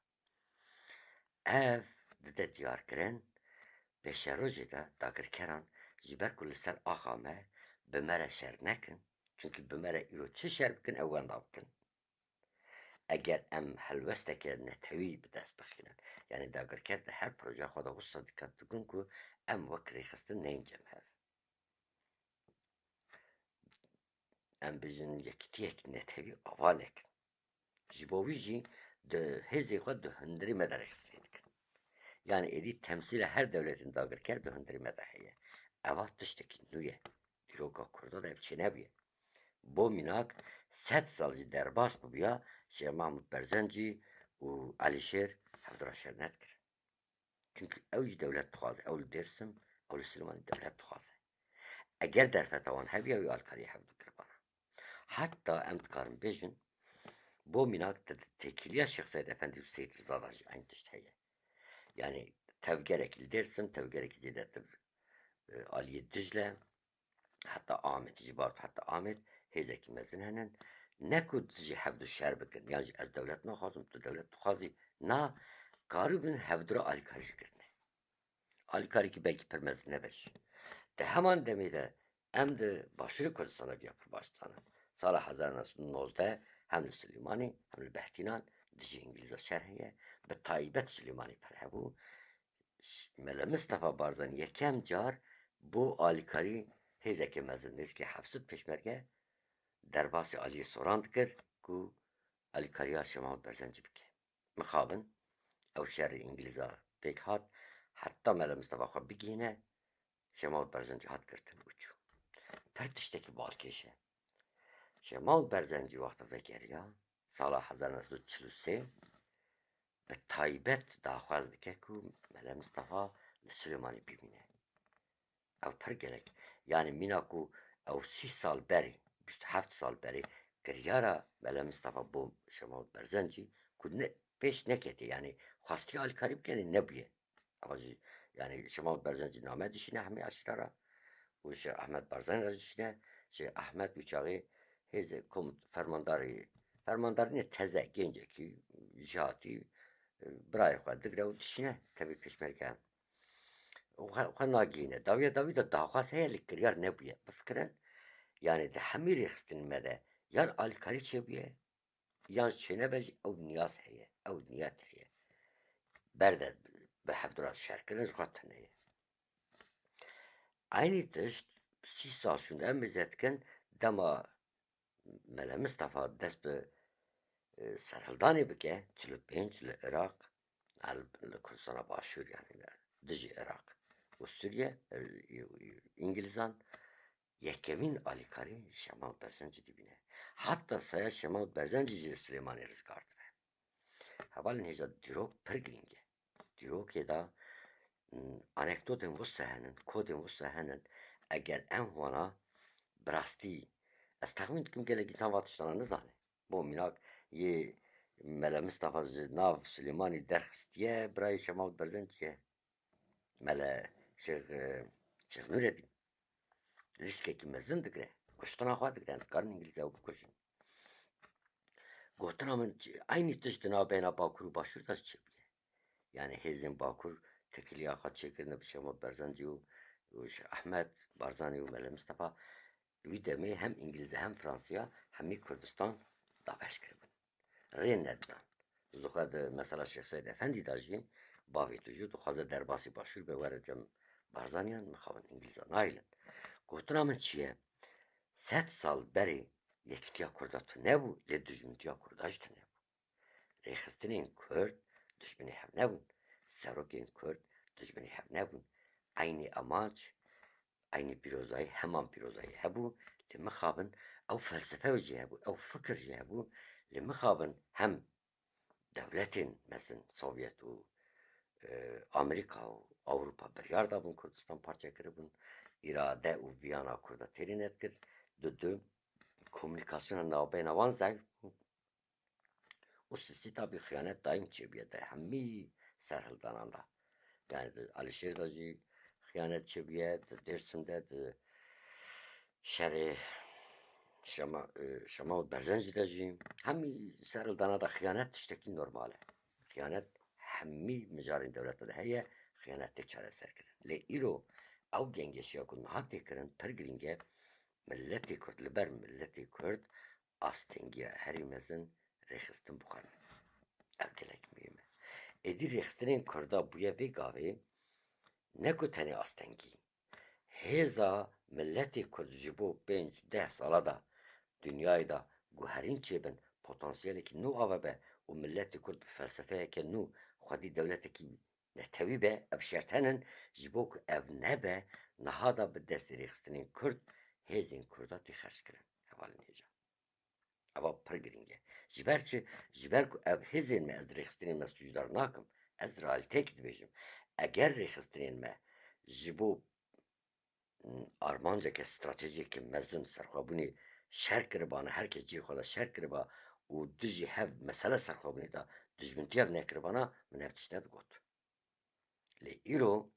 Ev dide diyarkirin, pêşerojê de dagirkeran ji ber ku li ser axa me, bi me re şer nekin, çunkî bi me re îro çi şer bikin, ew wenda bikin. Eger em helwesteke netewî bi dest bixînin, yanî dagirker di her projeya xwe de wisa dikkat dikin ku em wek rêxistin neyên cem hev. Em bêjin yekîtiyek netewî ava nekin. Ji bo wî jî di hêzê xwe di hundirê me de rêxistinê dikin. Yani êdî temsîla her dewletên dagirker di hundirê me de heye. Eva tiştekî nû ye. Dîroka Kurda de ev çênebûye. Bo mînak, sed sal jî derbas bûbûya Şêx Mahmûd Berzencî û Elîşêr hevdira şer nedikirin. Çunkî ew jî dewlet dixwaze. Ew li Dêrsim, ew li Silêmanî dewlet dixwaze. Eger derfeta wan hebiya, wî alîkarî hevdu kiribana. Heta em dikarin bêjin, bo mînak di têkiliya Şêx Seîd Efendî û Seîd Riza de jî eyn tişt heye. Yanî tevgerekî li Dêrsim, tevgerekî zêdetir, e, aliyê Dicle, heta Amêd, ji Bart heta Amêd hêzekî mezin henin. Ne ku dijî hevdu şer bikin, yan jî ez dewlet naxwazim, tu dewlet dixwazî. Na, karibin hevdu re alîkarî jî kirine. Alîkarîkî belkî pir mezin nebe jî. Di heman demê de em di Başûrê Kurdistana viya pir baş dizanin. Sala hezar neh sed û nozdeh hem li Silêmanî hem li Behtînan dijî Îngilîza şer heye. Bi taybet Silêmanî pir hebû. Ş-, Mele Mistefa Barzanî yekem car bo alîkarî hêzeke mezin, nêzîkî heft sed pêşmerge derbasî aliyê Soran dikir ku alîkariya Şêx Mehmûd Berzencî bike. Mixabin ew şerê Îngilîza pêk hat, heta Mele Mistefa xwe bigihîne, Şêx Mehmûd Berzencî hat girtin û çû. Pir tiştekî balkêş e. Şêx Mehmûd Berzencî wexta vegeriya, sala hezar neh sed û çil û sê, bi taybet daxwaz dike ku Mele Mistefa li Silêmanî bimîne. Ew pir gelek, yanî mîna ku ew sî sal berê, bîst û heft sal berê kiryara Mele Mistefa bo Şêx Mehmûd Berzencî ku ne, pêş neketiye, yanî xwestiye alîkarî bike, nebûye. Eva jî, yanî Şêx Mehmûd Berzencî name dişîne hemî eşîra re û Şêx Ehmed Barzanî re dişîne. Şêx Ehmed wî çaxê hêzê komut-, fermandarê, fermandar nîne, teze, gencekî, jêhatî, e, birayê xwe digre û dişîne tevî pêşmergeyan. Û xwe, xwe nagihîne. Dawiya dawî de daxwaz heye, lê kiryar nebûye. Bifikirin, yanî di hemî rêxistinên me de yan alîkarî çêbûye, yan çênebe jî ew niyaz heye, ew niyet heye. Berde bi hevdu re şer kirin ji xwe tune ye. Eynî tişt sî sal şûnde em mêze dikin, dema Mele Mistefa dest bi, e, serhildanê bike, çil û pênc li Iraq, el-, li Kurdistana Başûr, yanî dijî Iraq û Sûriye, e, Îngilîzan, yekemîn alîkarî Şêx Mehmûd Berzencî dibîne. Heta saya Şêx Mehmûd Berzencî jî li Silêmanê rizgar dibe. Hevalên hêja, dîrok pir girîng e. Dîrokê de, m, anekdotên wisa henin, kodên wisa henin. Eger em wana bi rastî, ez texmîn dikim gelek însan va tiştana nizane. Bo mînak, yê Mele Mistefa ji nav Silêmanî derxistiye, birayê Şêx Mehmûd Berzencî ye. Mele Şêx, e, Şêx Nûredîn rîskekî mezin digre. Kuştina xwe digre. Em dikarin Îngilîz ew bikujin. Gotina min çi, eynî tişt di navbeyna Bakur û Başûr de çêbûye. Yanî hêzên Bakur têkiliya xwe çêkirine bi Şêx Mehmûd Berzencî û, û Şêx Ehmed Barzanî û Mele Mistefa. Wî demê hem Îngilîza hem Fransiya hemî Kurdistan dabeş kiribûn. Rê nedidan. Zixwe di mesela Şêx Seîd Efendî de jî, bavê tu jî dixwaze derbasî Başûr be, were cem Barzaniyan, mixabin Îngilîza nahêlin. Gotina min çi ye? Sed sal berê yekîtiya Kurda tune bû, lê dijmintiya Kurda jî tune bû. Rêxistinên Kurd dijminê hev nebûn. Serokên Kurd dijminê hev nebûn. Eynî amac, eynî pîrozayî, heman pîrozayî hebû. Lê mixabin ew felsefe jî hebû, ew fikir jî hebû. Lê mixabin hem dewletên mezin, Sovyet û, e, Amerîka û Ewropa biryar dabûn Kurdistan parçe kiribûn. Îrade û viyana Kurda têrê nedikir. Di du komunîkasyona navbeyna wan zayîf bû. Û sisî tabî xiyanet daîm çêbûye di hemî serhildanan de. Yanî di Alişêr de jî xiyanet çêbûye, di Dêrsim de, di şerê Şema-, e, Şema û Berzencî de jî, hemî serhildana de xiyanet tiştekî normal e. Xiyanet hemî mijarên dewleta de heye, xiyanet tê çareserkirin. Lê îro ew gengeşiya ku niha tê kirin pir girîng e, miletê Kurd, li ber miletê Kurd astengiya herî mezin rêxistin bixwin. Ev gelek muhîm e. Êdî rêxistinên Kurda bûye vê gavê, ne ku tenê astengî. Hêza miletê Kurd ji bo pênc deh sala de dinyayê de guherîn çêbin, potansiyelekî nû ava be û miletê Kurd bi felsefeyeke nû xwedî dewletekî netewî be, ev şert henin, ji bo ku ev nebe, niha da bi destê rêxistinên Kurd, hêzên Kurda tê xerckirin. Hevalên hêja. Eva pir girîng e. Ji ber çi? Ji ber ku ev hêzên me, ez rêxistinên me sûcdar nakim. Ez realîteyekî dibêjim. Eger rêxistinên me ji bo armanceke, stratejiyeke mezin serxwebûnê şer kiribana, her kes cihê xwe de şer kiriba û dijî hev mesele serxwebûnê de dijmintiyev nekiribana, min ev tişt nedigot. Lê îro,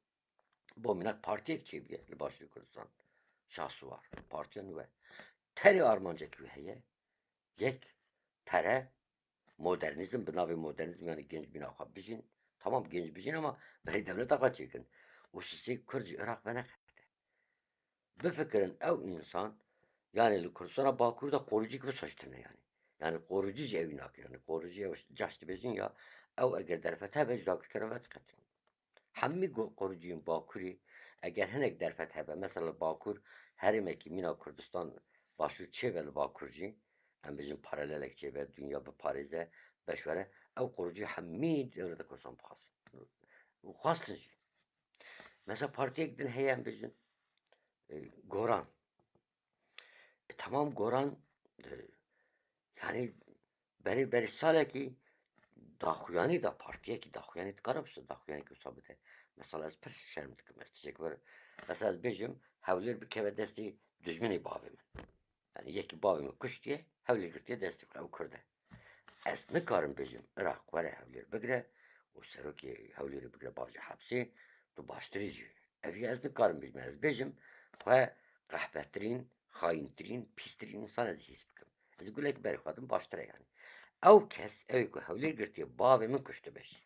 bo mînak, partiyek çêbûye li Başûrê Kurdistan, Şahsuwar, partiya nû e. Tenê armancekî wî heye, yek, pere, modernîzm, bi navê modernîzm, yanî genç bîna xwe bijîn. Tamam, genç bijîn ama berê dewleta xwe çêkin. Û sisê Kurd ji Iraq veneqete. Bifikirin, ew însan, yanî li Kurdistana Bakur de qorûcî kiribe saç tune yanî. Yanî qorûcî jî ewî nakin. Yanî qorûcî ew caş dibêjin ya, ew eger derfet hebe ji dagirkeran vediqetin. Hemî go-, qorûciyên Bakurî, eger hinek derfet hebe, mesela li Bakur herêmekî mîna Kurdistan Başûr çêbe li Bakur jî, em bêjin paralelek çêbe, dinya biparêze, beş were, ew qorûcî hemî dewleta Kurdistan bixwazin. Û xwestin jî. Mesela partiyek din heye, em bêjin, e, Goran. E, tamam, Goran, e, yanî berê, berê salekî daxuyanî da, partiyekî daxuyanî dikare wisa daxuyanî wisa bide. Mesela ez pir şerm dikim, ez tiştek ver. Mesela ez bêjim, Hewlêr bikeve destê dijminê bavê min. Yanî yekî bavê min kuştiye, Hewlêr girtiye destê xwe, ew Kurd e. Ez nikarim bêjim, Iraq were Hewlêr bigire û serokê Hewlêrê bigire bavêje hepsê, tu baştirî jî. Ev jî ez nikarim bêjim. Ez bêjim, xwe qehbetirîn, xayîntirîn, pîstirîn însan ez hîs bikim. Ez gulek berê xwe dim, baştir e yanî. Ew kes, ew ê ku Hewlêr girtiye, bavê min kuştibe jî.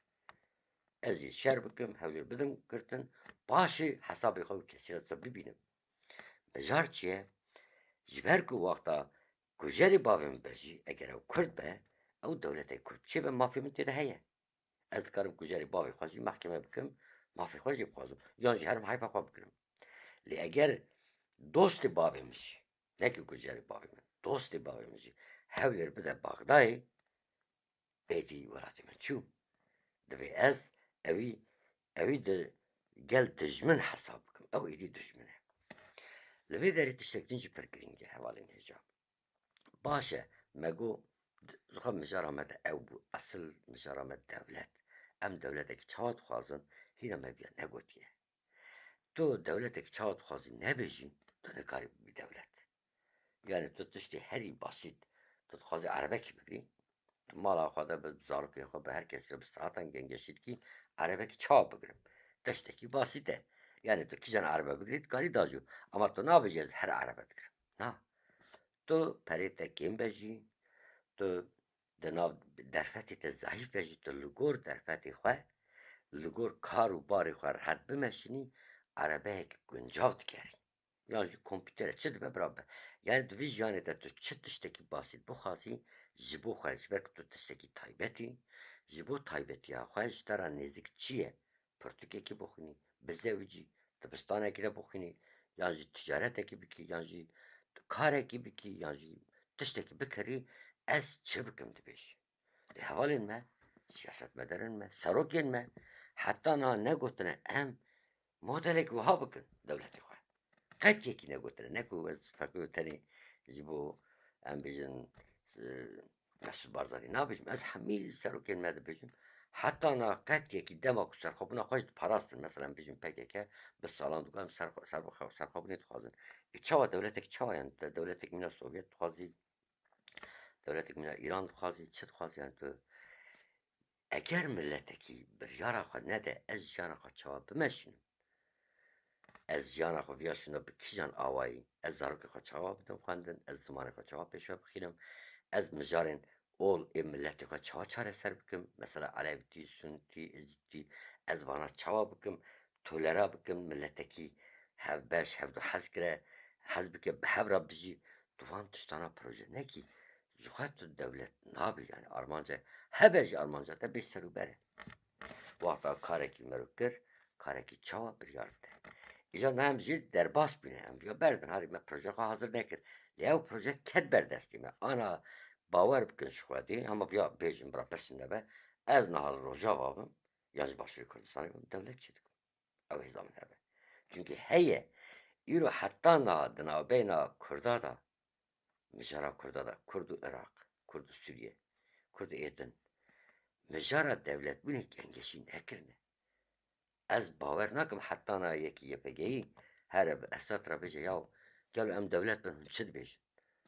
Ez jî şer bikim, Hewlêr bidim girtin, paşê hesabê xwe û kesî re bibînim. Mijar çi ye? Ji ber ku wexta kujerê bavê min be jî, eger ew Kurd be, ew dewletê Kurd çêbe, mafê min tê de heye. Ez dikarim kujerê bavê xwe jî mehkeme bikim, mafê xwe jî bixwazim. Yan jî herim heyfa xwe bigirim. Lê eger dostê bavê min jî, ne ki kujerê bavê min, dostê bavê min jî Hewlêr bide Baxdayê, êdî welatê min çû. Divê ez ewî, ewî di gel dijmin hesab bikim. Ew êdî dijmin e. Li vê derê tiştek din jî pir girîng e, hevalên hêja. Baş e, me got, d-, xwe mijara me de ew bû, esil mijara me dewlet. Em dewletekî çawa dixwazin, hîna me viya negotiye. Tu dewletekî çawa dixwazî nebêjî, tu nikarî bibî dewlet. Yanî tu tiştê herî basît, tu dixwazî erebekî bigirî, tu mala xwe de bi zarokên xwe, bi her kesî re, bi saetan gengeşî dikî, erebekî çawa bigirim? Tiştekî basît e. Yanî tu kîjan erebe bigirî, dikarî dacû. Ama tu nabêjî ez her erebe digirim. Na. Tu perê te kêm be jî, tu di nav derfetê te zayîf be jî, tu li gor derfetê xwe, li gor kar û barê xwe rehet bimeşînî, erebeyek guncav digerî. Yan jî kompîtere çi dibe bira be. Yanî di vî jiyanê de tu çi tiştekî basît bixwazî, ji bo xwe, ji ber ku tu tiştekî taybet î, ji bo taybetiya xwe ji te re nêzik çi ye? Pirtûkekî bixwînî, bizewicî, dibistanekî de bixwînî, yan jî ticaretekî bikî, yan jî karekî bikî, yan jî tiştekî bikerî, ez çi bikim dibêjî. Lê hevalên me, siyasetmedarên me, serokên me heta niha negotine em modelek wiha bikin dewletê xwe. Qet yekî negotine. Ne ku ez feqîr û tenê ji bo, em bêjin, e, Mesûd Barzanî nabêjim. Ez hemî serokên me dibêjim. Heta niha qet yekî dema ku serxwebûna xwe jî diparastin. Mesela em bêjin P K K bi salan diguha em serxwe-, serxwe-, serxwebûnê dixwazin. Ê çawa dewletek çawa, yanî de-, dewletek mîna Sovyet dixwazî, dewletek mîna Îran dixwazî, çi dixwazî, yanî tu eger miletekî biryara xwe nede, ez jiyana xwe çawa bimeşînim? Ez jiyana xwe viya şûna bi kîjan awayî? Ez zarokê xwe çawa bidim xwendin? Ez zimanê xwe çawa pêşve bixînim? Ez mijarên ol ê miletê xwe çawa çareser bikim? Mesela Elewîtî, Sunnîtî, Êzîdîtî, ez vana çawa bikim? Tolera bikim, miletekî hevbeş, hevdu hez kire, hez bike, bi hev re bijî. Tu van tiştana proje nekî, ji xwe tu dewlet nabî, yanî armanca hebe jî armanca te bê ser û ber e. Wexta karekî mero kir, karekî çawa biryar bide. Îja niha em jî derbas bûne, em viya berdin, hadî me projeya xwe hazir nekir. Lê ew proje ket ber destê me. Ana bawer bikin ji xwedî, hema viya bêjin bira pirsin de be, ez niha li Rojava bim, yan ji Başûrê Kurdistanê bim, dewlet çêdikim. Ew hêza min hebe. Çunkî heye, îro heta niha di navbeyna Kurda de, mijara Kurda de, Kurd û Iraq, Kurd û Sûriye, Kurd êdin, mijara dewletbûnê gengeşî nekirine. Ez bawer nakim heta niha yekî Y P G'yî here bi Esad re bêje, yaw, gelo em dewlet bin, hûn çi dibêjin?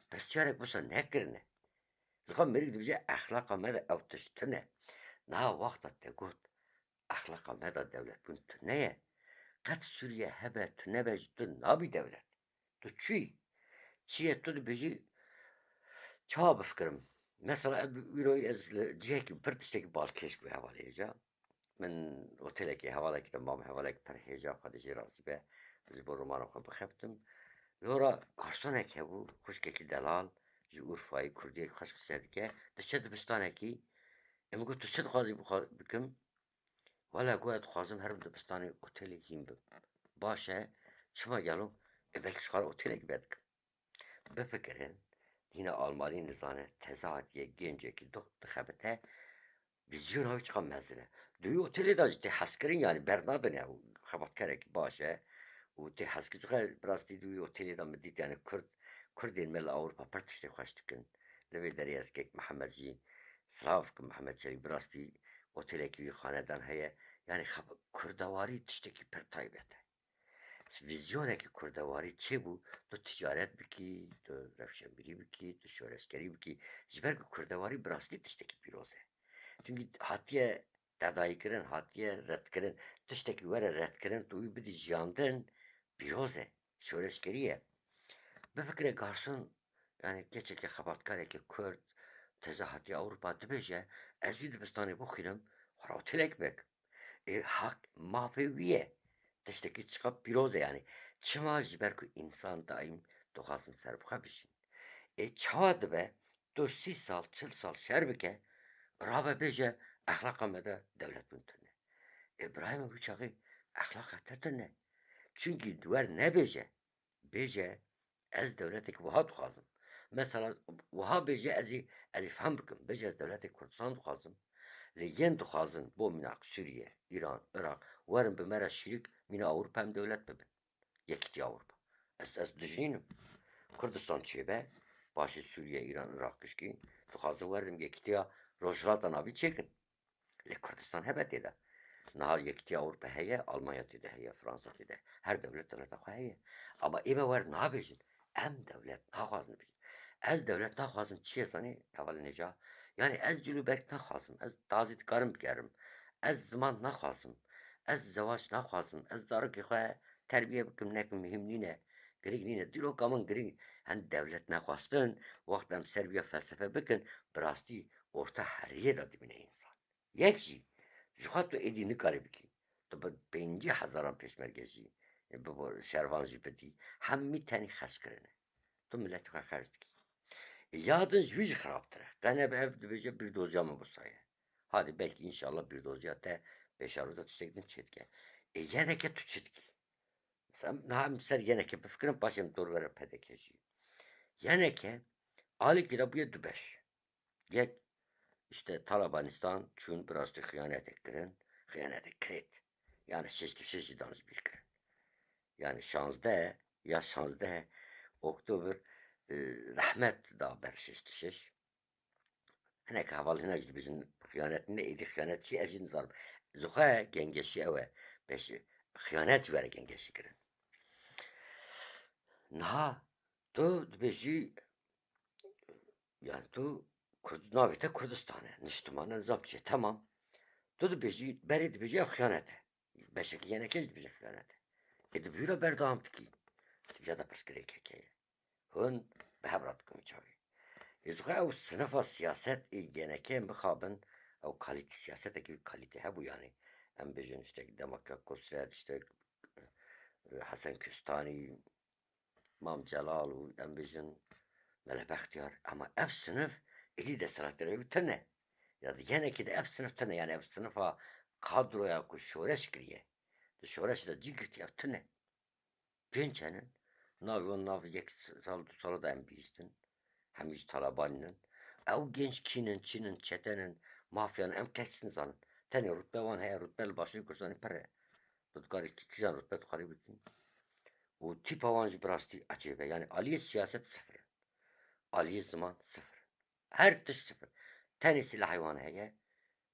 Pirsyarek wisa nekirine. Ji xwe mirîk dibêje, exlaqa me de ew tişt tune. Niha wexta te got, exlaqa me de dewletbûn tune ye. Qet Sûriye hebe, tu nebe jî tu nabî dewlet. Tu çi yî? Çi ye tu dibêjî, çawa bifikirim? Mesela ev îroyî ez li cihekî pir tiştekî balkêş bû hevalê hêja. Min otelekê hevalekî de mam, hevalek pir hêja, Xwedê jê razî be, ji bo romana xwe bixebtim. Lora garsonek hebû, xwişkekî delal, ji Urfayê, kurdiyek xweş qise dike, diçe dibistanekî, ê min got, tu çi dixwazî bixwe-, bikim? Wele, got, ez dixwazim herim dibistanê otelê hîn bim. Baş e, çima gelo? Ê, belkî ji xwe re otelek vedikim. Bifikirin, hîna Almanî nizane, teze hatiye, gencekî doh dixebite, vîzyona wî çiqa mezin e. Di wî otelê de jî tê hezkirin, yanî bernadin ya, û xebatkarekî baş e û tê hezkirin. Çiqa bi rastî di wî otelê de min dît, yanî Kurd, Kurdên me li Ewropa pir tiştê xweş dikin. Li vê derê ez kek Mihemed jî silav bikim, Mihemed Çelîk, bi rastî otelekî wî xanedan heye. Yanî xeb-, kurdewarî tiştekî pir taybet e. Vîzyonekî kurdewarî çêbû, tu ticaret bikî, tu rewşenbîrî bikî, tu şoreşgerî bikî. Ji ber ku kurdewarî bi rastî tiştekî pîroz e. Çimkî hatiye tedayîkirin, hatiye redkirin. Tiştekî were redkirin, tu wî bidî jiyandin, pîroz e, şoreşgerî ye. Bifikire garson, yanî keçeke xebatkarekî Kurd, teze hatiye Ewropa, dibêje, ez wî dibistanê bixwînim, xwe re otelek bikim. Ê, haq, mafê wî ye. Tiştekî çiqa pîroz e, yanî. Çima? Ji ber ku însan daîm dixwazin ser bi xwe bijîn. Ê, çawa dibe tu sî sal, çil sal şer bike, rabe bêje, exlaqa me de dewletbûn tune. Ê, birayê min, wî çaxê exlaqa te tune. Çimkî di wer nebêje, bêje, ez dewletek wiha dixwazim. Mesela, wiha bêje, ez ê, ez ê fehm bikim. Bêje, ez dewletek Kurdistan dixwazim. Lê yên dixwazin bo mînak Sûriye, Îran, Iraq, werin bi me re şirîk, mîna Ewropa em dewlet bibin. Yekîtiya Ewropa. Ez, ez dijînim. Kurdistan çêbe, paşê Sûriye, Îran, Iraq gişkî, dixwazin werin Yekîtiya Rojhilata Navî çêkin. Lê Kurdistan hebe tê de. Niha Yekîtiya Ewropa heye, Almanya tê de heye, Fransa tê de. Her dewlet dewleta xwe heye. Ama ê me wer nabêjin. Em dewlet naxwazin bijîn. Ez dewlet naxwazim çi ye zanî, hevalên hêja? Yanî ez cilûberg naxwazim. Ez tazî dikarim bigerim. Ez ziman naxwazim. Ez zewac naxwazim. Ez zarokê xwe terbiye bikim, nekim, muhîm nîne. Girîng nîne. Dîroka min girîng, hen dewlet nexwestin, wexta em ser vîya felsefe bikin, bi rastî orta heriyê de dimîne însan. Yek jî, ji xwe tu êdî nikarî bikî. Tu bi pêncî hezaran pêşmerge jî, e, bibo şervan jî bidî, hemî tenê xerc kirine. Tu miletê xwe xerc dikî. Ya din ji wî jî xirabtir e. Qe nebe ev dibêje bîrdoziya min wisa ye. Hadî belkî înşallah bîrdoziya te pêşerojda tiştek din çêdike. Ê, yeneke tu çi dikî? Mesela niha em ser yeneke bifikirin, paşê em dor were P D K jî. Yeneke alîkî de bûye du beş. Yek, işte, Talabanistan çûn, bi rastî xiyanetek kirin, xiyanetek kirêt. Yani şeşt û şeş jî dan ji bîr kirin. Yani şazdeh ya şazdeh Oktober, e, rehmet da ber şeşt û şeş. Hinek heval hinek jî dibêjin xiyanet ne, êdî xiyanet çi, ez jî nizanim. Ji xwe gengeşî ew e. Beş xiyanet ji were gengeşî kirin. Niha tu dibêjî, yani tu Kurd-, navê te Kurdistan e, niştiman e, nizam çi ye, temam. Tu dibêjî, berê dibêjî ev xiyanet e. Beşekî yenekê jî dibêje xiyanet e. Ê, di bîra berdewam dikî. Ya da pirsgirêkek heye. Hûn bi hev re dikin çavê. Ê, ji xwe ew sinifa siyaset ê yenekê mixabin, ew kalîte siyasetekî wî kalîte hebû, yani. Em bêjin, işte, dema Kak Kosret, işte, Hesen Köstanî, Mam Celal û em bêjin Mele Bextiyar, ama ev sinif êdî desthilatdarê wî tune. Ya di yenekê de ev sinif tune, yani ev sinifa kadroya ku şoreş kiriye, di şoreş de cî girtiye, ev tune. Genç henin, navê wan nav yek sal, du sala de em bihîstin. Hemî ji Talabanî nin. Ew genç kî nin, çi nin, çete nin, mafya nin, em kes nizanin. Tenê rutbe wan heye, rutbe li Başûrê Kurdistanê pir e. Tu dikarî kî-, kîjan rutbe dixwarî bikî? Û tîpa wan jî bi rastî ecêb e. Yani aliyê siyaset sifir in. Aliyê ziman sifir in. Her tişt sifir. Tenê silahê wan heye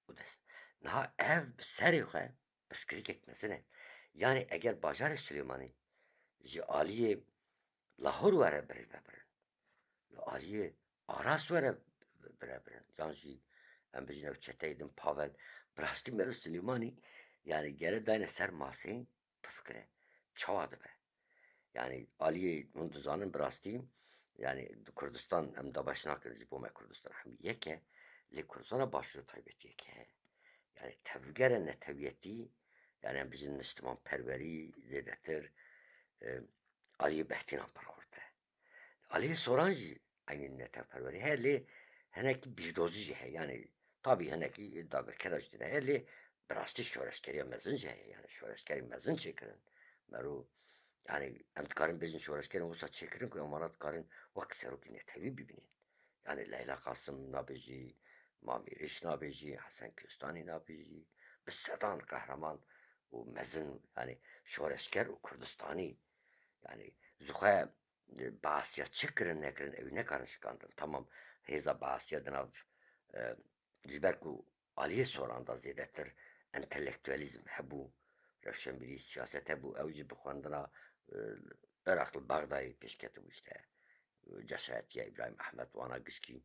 û dest. Niha ev bi serê xwe pirsgirêkek mezin e. Yani eger bajarê Silêmanî ji aliyê Lahor were birêvebirin. Li aliyê Aras were birêvebirin. Yan jî em bijîn ew çeteyê din Pavel. Bi rastî Melo Silêmanî, yani gere dayne ser masê, bifikire. Çawa dibe? Yani aliyê hûn dizanin bi rastî, yani di Kurdistan em dabeş nakin ji bo me Kurdistan hemî yek e, lê Kurdistana Başûrê taybetiyeke heye. Yani tevgere netewiyetî, yani em bijin niştimanperwerî zêdetir, e, aliyê Behtînan pir xurt e. Aliyê Soran jî eynî netewperwerî heye, lê hinekî bîrdozî jî heye. Yani tabî hinekî dagirkera jî tê de heye, lê bi rastî şoreşgeriya mezin jî heye. Yani şoreşgerî mezin çêkirin. Mero, yani em dikarin bêjin şoreşgerên wisa çêkirin ku em wana dikarin wek serokê netewî bibînin. Yani Leyla Qasim nabêjî, Mamî Rîş nabêjî, Hesen Kostanî nabêjî, bi sedan qehreman û mezin, yani şoreşger û Kurdistanî, yani ji xwe, e, behsiya çi kirin nekirin, ew nekarin şikandin. Tamam, hêza behsiya di nav, e, ji ber ku aliyê Soran de zêdetir entelektuelîzm hebû, rewşenbîrî, siyaset hebû, ew jî bi xwendina, e, Iraq li Bexdayê pêşketibû işte. Ceşayetiya Îbrahîm Ehmed, wana gişkî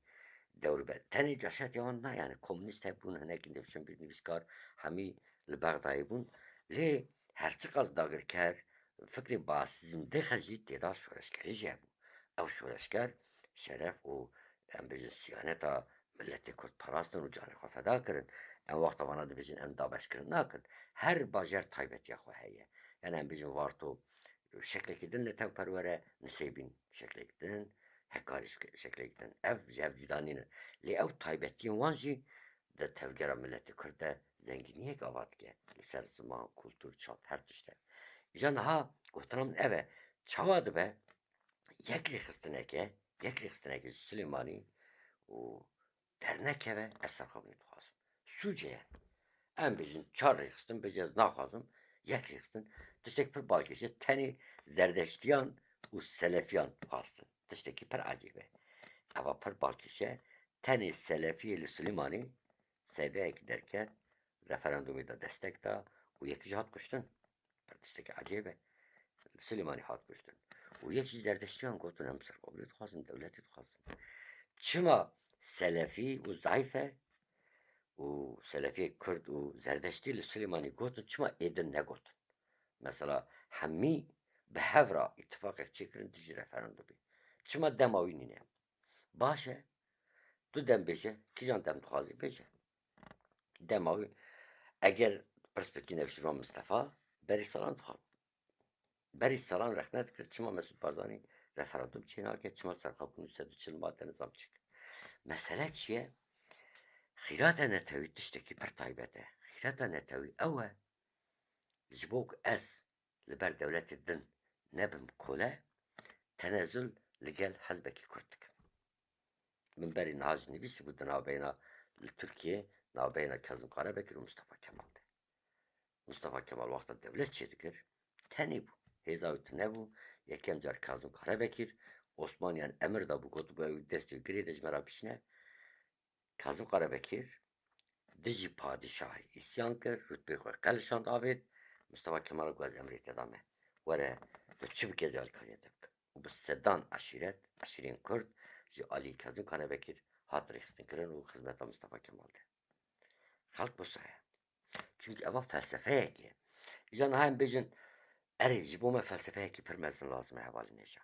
dewr ber. Tenê ceşayetiya wan na, yani komûnîst hebûn, hinekî rewşenbîr, nivîskar hemî li Bexdayê bûn. Lê her çiqas dagirker fikrê basîzm dixe jî têda şoreşgerî jî hebû. Ew şoreşger şeref û, em bêjin, siyaneta miletê Kurd parastin û canê xwe feda kirin. Em wexta vana dibêjin em dabeşkirin nakin. Her bajar taybetiya xwe heye. Yani em bêjin Varto şeklekî din netewperwer e, Nisêbîn şeklekî din, Hekarî şek-, şeklekî din. Ev ji hev cuda nîne. Lê ew taybetiyên wan jî di tevgera miletê Kurd de zengîniyek ava dike. Li ser ziman, kultur, çand, her tişt de. Îja niha gotina min ev e. Çawa dibe? Yek rêxistineke, yek rêxistineke ji Silêmanî û dernekeve, ez serxwebûnê dixwazim. Sûcê ye. Em bêjin çar rêxistin, bêjin ez naxwazim, yek rêxistin. Tiştek pir balkêş e, tenê zerdeştiyan û selefiyan xwastin. Tiştekî pir ecêb e. Eva pir balkêş e, tenê selefiyê li Silêmanî seydeyekî derket, referandumê de destek da û yekî jî hat kuştin. Pir tiştekî ecêb e. Li Silêmanî hat kuştin. Û yek ji zerdeştiyan gotin, em serxwebûnê dixwazin, dewletê dixwazin. Çima selefî û zayîf e û selefiyê Kurd û zerdeştî li Silêmanî gotin, çima êdin negotin? Mesela hemî bi hev re îtifaqek çêkirin dijî referandumê. Çima dema wî nîne? Baş e, tu dem bêje, kîjan dem dixwazî bêje. Dema wî, eger pirs bikî Newşîrvan Mistefa, berî salan dixwar. Berî salan rexne dikir, çima Mesûd Barzanî referandum çênake, çima serxwebûn sed û çil made nizam çêkir. Mesele çi ye? Xîrata netewî tiştekî pir taybet e. Xîrata netewî ew e, ji bo ku ez li ber dewletê din nebim kole, tenezul li gel hizbekî Kurd dikim. Min berî niha jî nivîsîbû di navbeyna li Tirkiyê, navbeyna Kazim Karabekir û Mustafa Kemal de. Mustafa Kemal wexta dewlet çêdikir, tenê bû. Hêza wî tune bû. Yekem car Kazim Karabekir, Osmaniyan emir dabû, gotibû, ew destê wî girê de ji me re bişîne. Kazim Karabekir dijî padîşahê îsyan kir, rutbeyê xwe qelişand avêt. Mustafa Kemal got, ez emrê te dame. Were, tu çi bike, ez alîkariyê te bikim. Û bi sedan eşîret, eşîrên Kurd ji alî Kazim Karabekir hat rêxistinkirin û xizmeta Mustafa Kemal de. Xelk wisa ye. Çimkî eva felsefeyek e. Îja niha em bêjin, erê, ji bo me felsefeyekî pir mezin lazim e, hevalên hêja.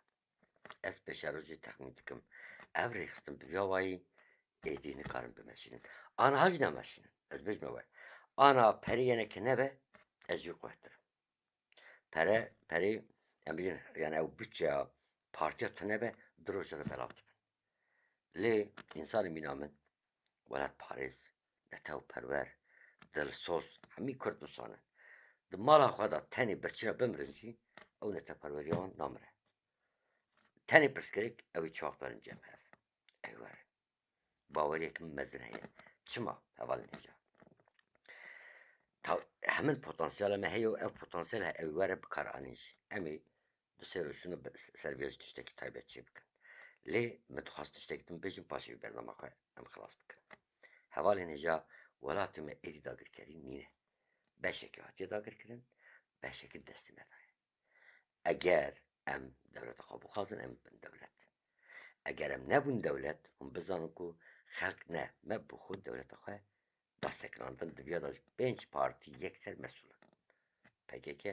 Ez pêşerojê texmîn dikim. Ev rêxistin bi vî awayî êdî nikarin bimeşînin. Aniha jî nemeşînin. Ez bêjime we. Ana perê yeneke nebe, ez jî quwettir im. Pere, perê, em bêjin, yani ew budçeya partiya tune be, du roja de belav dibin. Lê însanê mîna min, welatparêz, netewperwer, dilsoz, hemî Kurd wisa ne. Di mala xwe de tenê birçîna bimirin jî, ew netewperweriya wan namire. Tenê pirsgirêk ew ê çi wext werin cem hev. Ew werin. Baweriyek min mezin heye. Çima? Hevalên hêja. Ta-, hemin potansiyela me heye û ev potansiyel he, ew were bikaranîn jî. Em ê di sê rojûna be-, ser vê jî tiştekî taybet çê bikin. Lê min dixwast tiştekî din bêjim, paşê vî bernama xwe em xilas bikin. Hevalên hêja, welatê me êdî dagirkerî nîne. Beşekî hatiye dagirkirin, beşekî destê me de ye. Eger em dewleta xwe bixwazin, em bin dewlet. Eger em nebûn dewlet, hûn bizanin ku xelk ne, me bi xwe dewleta xwe dasekinandin, diviya da ji pênc partî yekser mesûl in. P K K,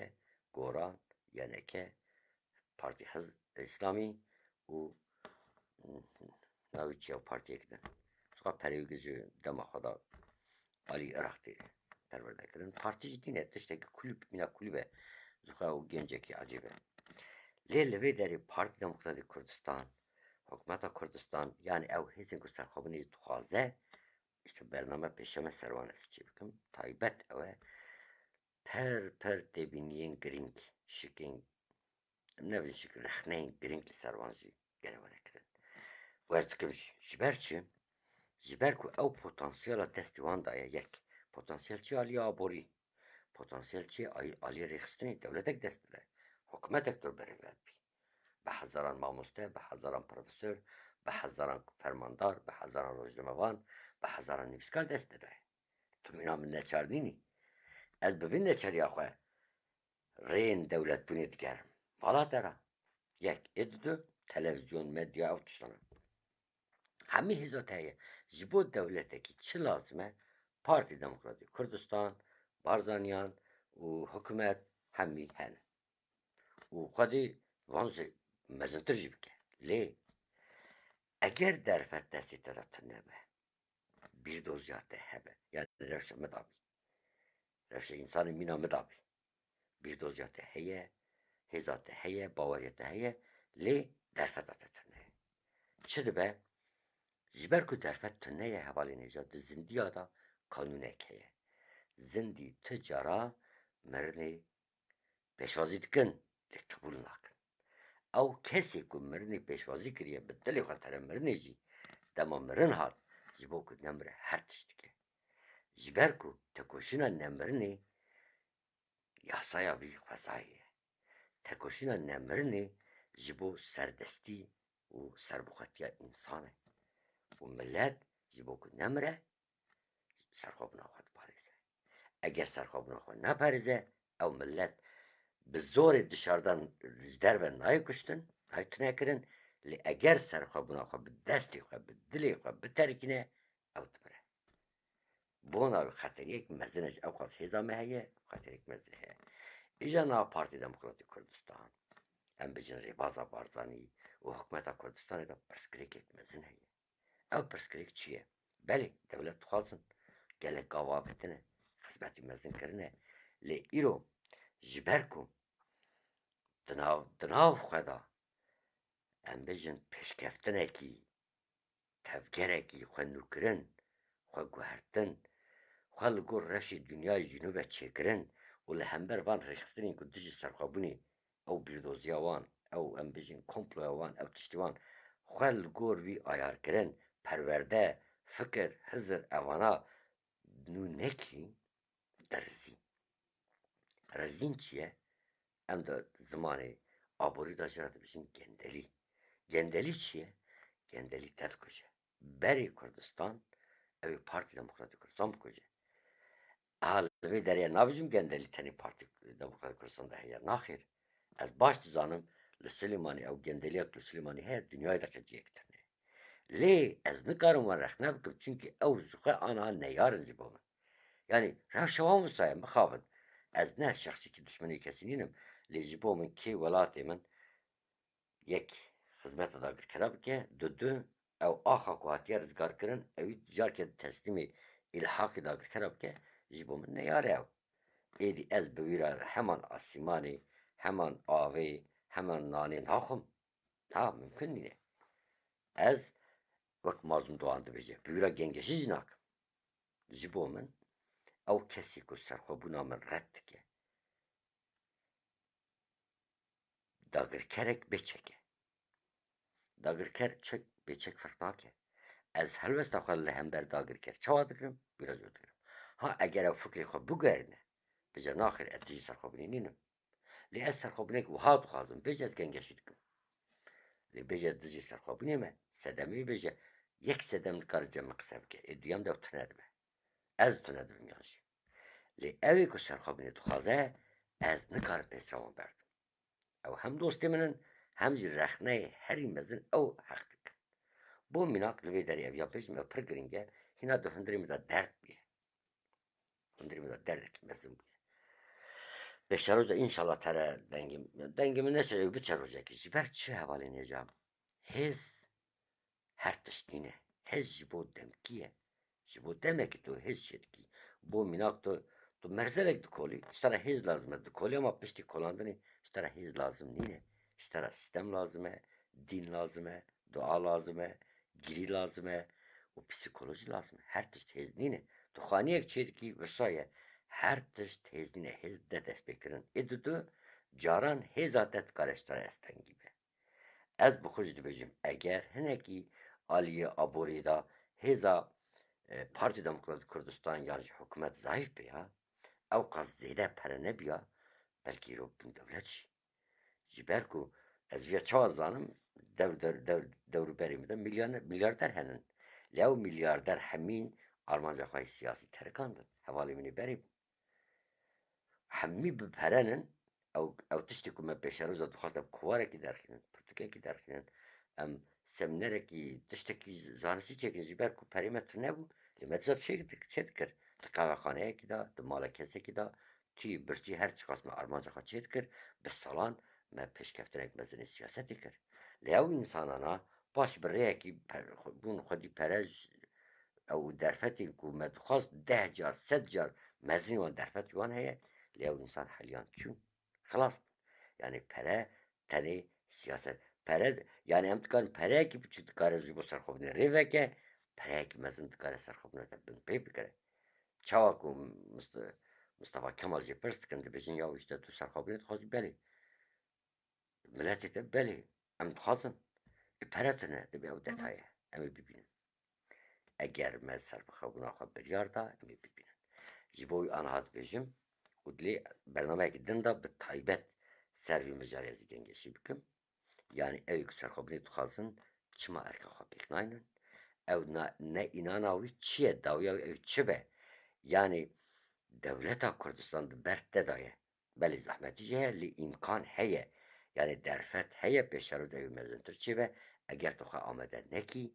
Goran, Y N K, Partî Hiz-, Îslamî û, navê çi ya partiyek din. Zixwe perê wî ji dema xwe de alî Iraq tê perwerde kirin. Partî jî dîne tiştekî kulîb, mîna kulîb e. Zixwe û gencekî ecêb e. Lê li vê derê Partî Demokratîk Kurdistan, Hikûmeta Kurdistan, yanî ew hêzên ku serxwebûnê dixwaze, îşte bername pêşeme ser wan ez çê bikim. Taybet ew e. Per per têbîniyên girîng, şikên, ne bin şik, rexneyên girîng li ser wan jî gere were kirin. Û ez dikim jî, ji ber çi? Ji ber ku ew potansiyela destê wan daye yek. Potansiyel çi alî aborî? Potansiyel çi alî, alî rêxistinê dewletek dest dide. Hikûmetek tu berê ve bî. Bi hezaran mamoste, bi hezaran profesor, bi hezaran fermandar, bi hezaran rojnamevan, bi hezaran nivîskar dest dide. Tu mîna min neçar nînî. Ez bi vî neçariya xwe rêyên dewletbûnê digerim. Vala te re. Yek, ê didu, televîzyon, medya, ew tiştana. Hemî hêza te heye. Ji bo dewletekî çi lazim e? Partî Demokratîk Kurdistan, Barzaniyan û hikûmet hemî hene. Û xwedî wan jî mezintir jî bike. Lê eger derfet destê te de tune be, bîrdoziya te hebe, yanî rewşa min dabî. Rewşa însanê mîna min dabî. Bîrdoziya te heye, hêza te heye, baweriya te heye, lê derfeta te tune ye. Çi dibe? Ji ber ku derfet tune ye, hevalên hêja, di zindiya de kanûnek heye. Zindî tu cara mirinê pêşwazî dikin, lê qebûl nakin. Ew kesê ku mirinê pêşwazî kiriye, bi dilê xwe tere mirinê jî, dema mirin hat, ji bo ku nemire her tişt dike. Ji ber ku tekoşîna nemirinê yasaya vî xwezayê ye. Tekoşîna nemirinê ji bo serdestî û serbixwetiya însan e. Û milet ji bo ku nemire, serxwebûna xwe diparêze. Eger serxwebûna xwe naparêze, ew milet bi zorê dişardan ji derve nayê kuştin, nayê tunekirin, lê eger serxwebûna xwe bi destê xwe, bi dilê xwe biterikîne, ew dimire. Bona wî xeteriyek mezin e, ji ew qas hêza me heye, xeteriyek mezin heye. Îja niha Partî Demokratîk Kurdistan, em bijin rêbaza Barzanî û hikûmeta Kurdistanê de pirsgirêkek mezin heye. Ev pirsgirêk çi ye? Belê, dewlet dixwazin, gelek gav avêtine, xizmetî mezin kirine. Lê îro ji ber ku di nav, di nav xwe de, em bêjin, pêşkeftinekî, tevgerekî xwe nûkirin, xwe guhertin, xwe li gor rewşê dinyayê ji nû ve çêkirin û li hember van rêxistinên ku dijî serxwebûnê ew bîrdoziya wan, ew, em bijin, komploya wan, ew tiştê wan, xwe li gor wî ayar kirin, perwerde, fikir, hizir, evana nû nekî, dirizî. Rezîn çi ye? Em di zimanê aborî de jê re dibêjin gendelî. Gendelî çi ye? Gendelî te dikuje. Berê Kurdistan, ew ê Partî Demokratîk Kurdistan bikuje. Ha, li vê derê nabêjim gendelî tenê Partî Demokratîk Kurdistan de heye. Naxêr. Ez baş dizanim, li Silêmanî ew gendeliyek li Silêmanî heye, dinyayê de qet cihek tune. Lê ez nikarim wan rexne bikim, çimkî ew ji xwe aniha neyar in ji bo min. Yanî rewşa wan wisa ye, mixabin. Ez ne şexsîkî duşmenê kesî nînim, lê ji bo min kê welatê min yek xizmeta dagirkera bike, dudu ew axa ku hatiye rizgarkirin, ewî carke teslîmê îlhaqê dagirkera bike, ji bo min neyar e ew. Êdî ez bi wî re heman asîmanê, heman avê, heman nanê naxwim. Ha, mimkun nîne. Ez wek Mazlûm Doğan dibêje, bi wî re gengeşî jî nakim. Ji bo min ew kesî ku serxwebûna min red dike, dagirkerek bê çek e. Dagirker çek bê çek ferq nake. Ez helwesta xwe li hember dagirker çawa digirim, wî re jî digirim. Ha, eger ew fikrê xwe bigerîne, bêje, naxêr, ez dijî serxwebûnê nînim. Lê ez serxwebûnek wiha dixwazim, bêje ez gengeşî dikim. Lê bêje dijî serxwebûnê me, sedemê wî bêje, yek sedem nikare cem min qise bike, ê duyem de ew tune dibe. Ez tune dibim yan jî. Lê ew ê ku serxwebûnê dixwaze, ez nikarim pêsira wan berdim. Ew hem dostê min in, hem jî rexneyê herî mezin ew heq dikin. Bo mînak li vê derê ev ya bêjim, ev pir giring e, hîna di hundirê min de derd bûye. Hundirê min de derdekî mezin bûye. Pêşeroj de înşallah tere dengê, dengê min neçe, ew biçe rojekê. Ji ber çi hevalên hêja? Hêz her tişt nîne. Hêz ji bo demkî ye. Ji bo demekî tu hêz çêdikî. Bo mînak tu, tu merzelek dikolî, ji te re hêz lazim e. Dikolî ama piştî kolandinê ji te re hêz lazim nîne. Ji te re sîstem lazim e, dîn lazim e, dua lazim e, girî lazim e û psîkolojî lazim e. Her tişt hêz nîne. Tu xaniyek çêdikî, wisa ye. Her tişt hêz nîne. Hêz de destpêkirin. Ê didu caran hêza te dikare ji te re estengî be. Ez bi xwe jî dibêjim, eger hinekî aliyê aborî de hêza, e, Partî Demokratîk Kurdistan yan jî hikûmet zayîf bêya, ewqas zêde pere nebîya, belkî îro bibin dewlet jî. Ji ber ku ez viya çawa zanim, dev-, dev-, dev-, dewrûberê min de milyan-, milyarder henin. Lê ew milyarder hemî armanca xwe yê siyasî terikandin. Hevalê min ê berê bû. Hemî bi pere nin. Ew, ew tiştê ku me pêşeroj de dixwest, em kovarekî derxînin, pirtûkekî derxînin, em seminerekî, tiştekî zanistî çêkin, ji ber ku perê me tune bû, lê me dîsa çê dik-, çê dikir. Di qehwexaneyekî de, di mala kesekî de, tûyê birçî her çiqas me armanca xwe çê dikir, bi salan me pêşkeftinek mezin ê siyasetê kir. Lê ew însanana paş bi rêyekî per-, bûn xwedî pere ji, ew derfetên ku me dixwast deh car, sed car mezinî wan derfetî wan heye, lê ew însan heliyan çûn. Xilas bûn. Yanî pere tenê siyaset. Pere, yanî em dikarin pereyekî biçûk dikare ji bo serxwebûnê rê veke, pereyekî mezin dikare serxwebûna te binpê bikire. Çawa ku Mist-, Mistefa Kemal jê pirs dikin, dibêjin, ya işte tu serxwebûnê dixwazî? Belê. Miletê te, belê. Em dixwazin. Ê pere tune, dibê ew detaye. Em ê bibînin. Eger me serbixwebûna xwe biryar da, em ê bibînin. Ji bo wî aniha dibêjim û dilê bernameyekî din de bi taybet ser vî mijarê ez ê gengeşî bikim. Yanî ew ê ku serxwebûnê dixwazin, çima erka xwe pêk naynin? Ew na-, ne înana wî çi ye, dawiya wî ew çi be? Yanî dewleta Kurdistan di ber te de ye. Belê zehmetî jî heye, lê îmkan heye. Yanî derfet heye, pêşeroj de ew ê mezintir çêbe. Eger tu xwe amade nekî,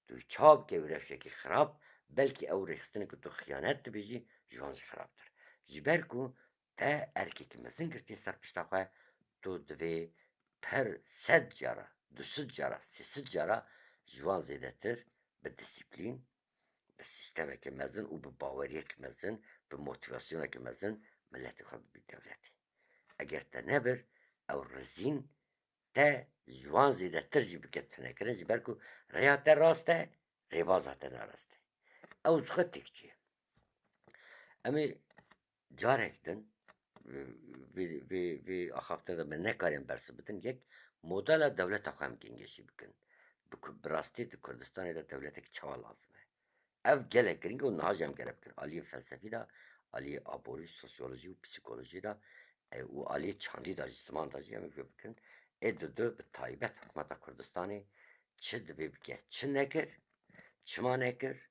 tu çawa bike wî rewşekî xirab, belkî ew rêxistinê ku tu xiyanet dibêjî, ji wan jî xirabtir. Ji ber ku te erkekî mezin girtiye ser pişta xwe, tu divê per sed cara, du sed cara, sê sed cara ji wan zêdetir bi disiplîn, bi sîstemeke mezin û bi baweriyeke mezin, bi motivasyoneke mezin miletê xwe bibî dewletê. Eger te nebir, ew rizîn te ji wan zêdetir jî bike tunekirin, ji ber ku rêya te rast e, rêbaza te ne rast e. Ew ji xwe têk çûye. Em ê carek din, vê, vê, vê axaftina de me nekarên bersiv bidin, yek modela dewleta xwe em gengeşî bikin. Bi ku-, bi rastî di Kurdistanê de dewletek çawa lazim e? Ev gelek giring e û niha jî em gerek bikin. Aliyê felsefî de, aliyê aborî, sosyolojî û psîkolojî de, e, û aliyê çandî de jî, ziman de jî em ê vê bikin. Ê didu bi taybet hikûmeta Kurdistanê çi divê bike, çi nekir, çima nekir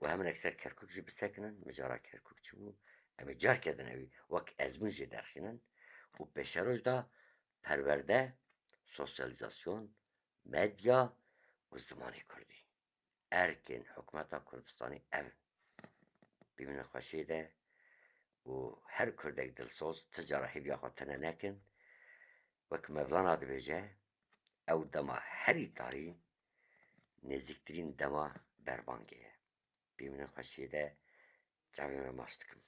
û heminek ser Kerkûk jî bisekinin, mijara Kerkûk çi bû, em ê carke din ewî wek ezmûn jê derxînin û pêşeroj de perwerde, sosyalîzasyon, medya û zimanê kurdî. Erkên hikûmeta Kurdistanê ev in. Bimînin xweşiyê de û her kurdek dilsoz ti cara hêviya xwe tune nekin. Wek Mevlana dibêje, ew dema herî tarî nêzîktirîn dema berbangê ye. Bimînin xweşiyê de, çavê me maç dikim.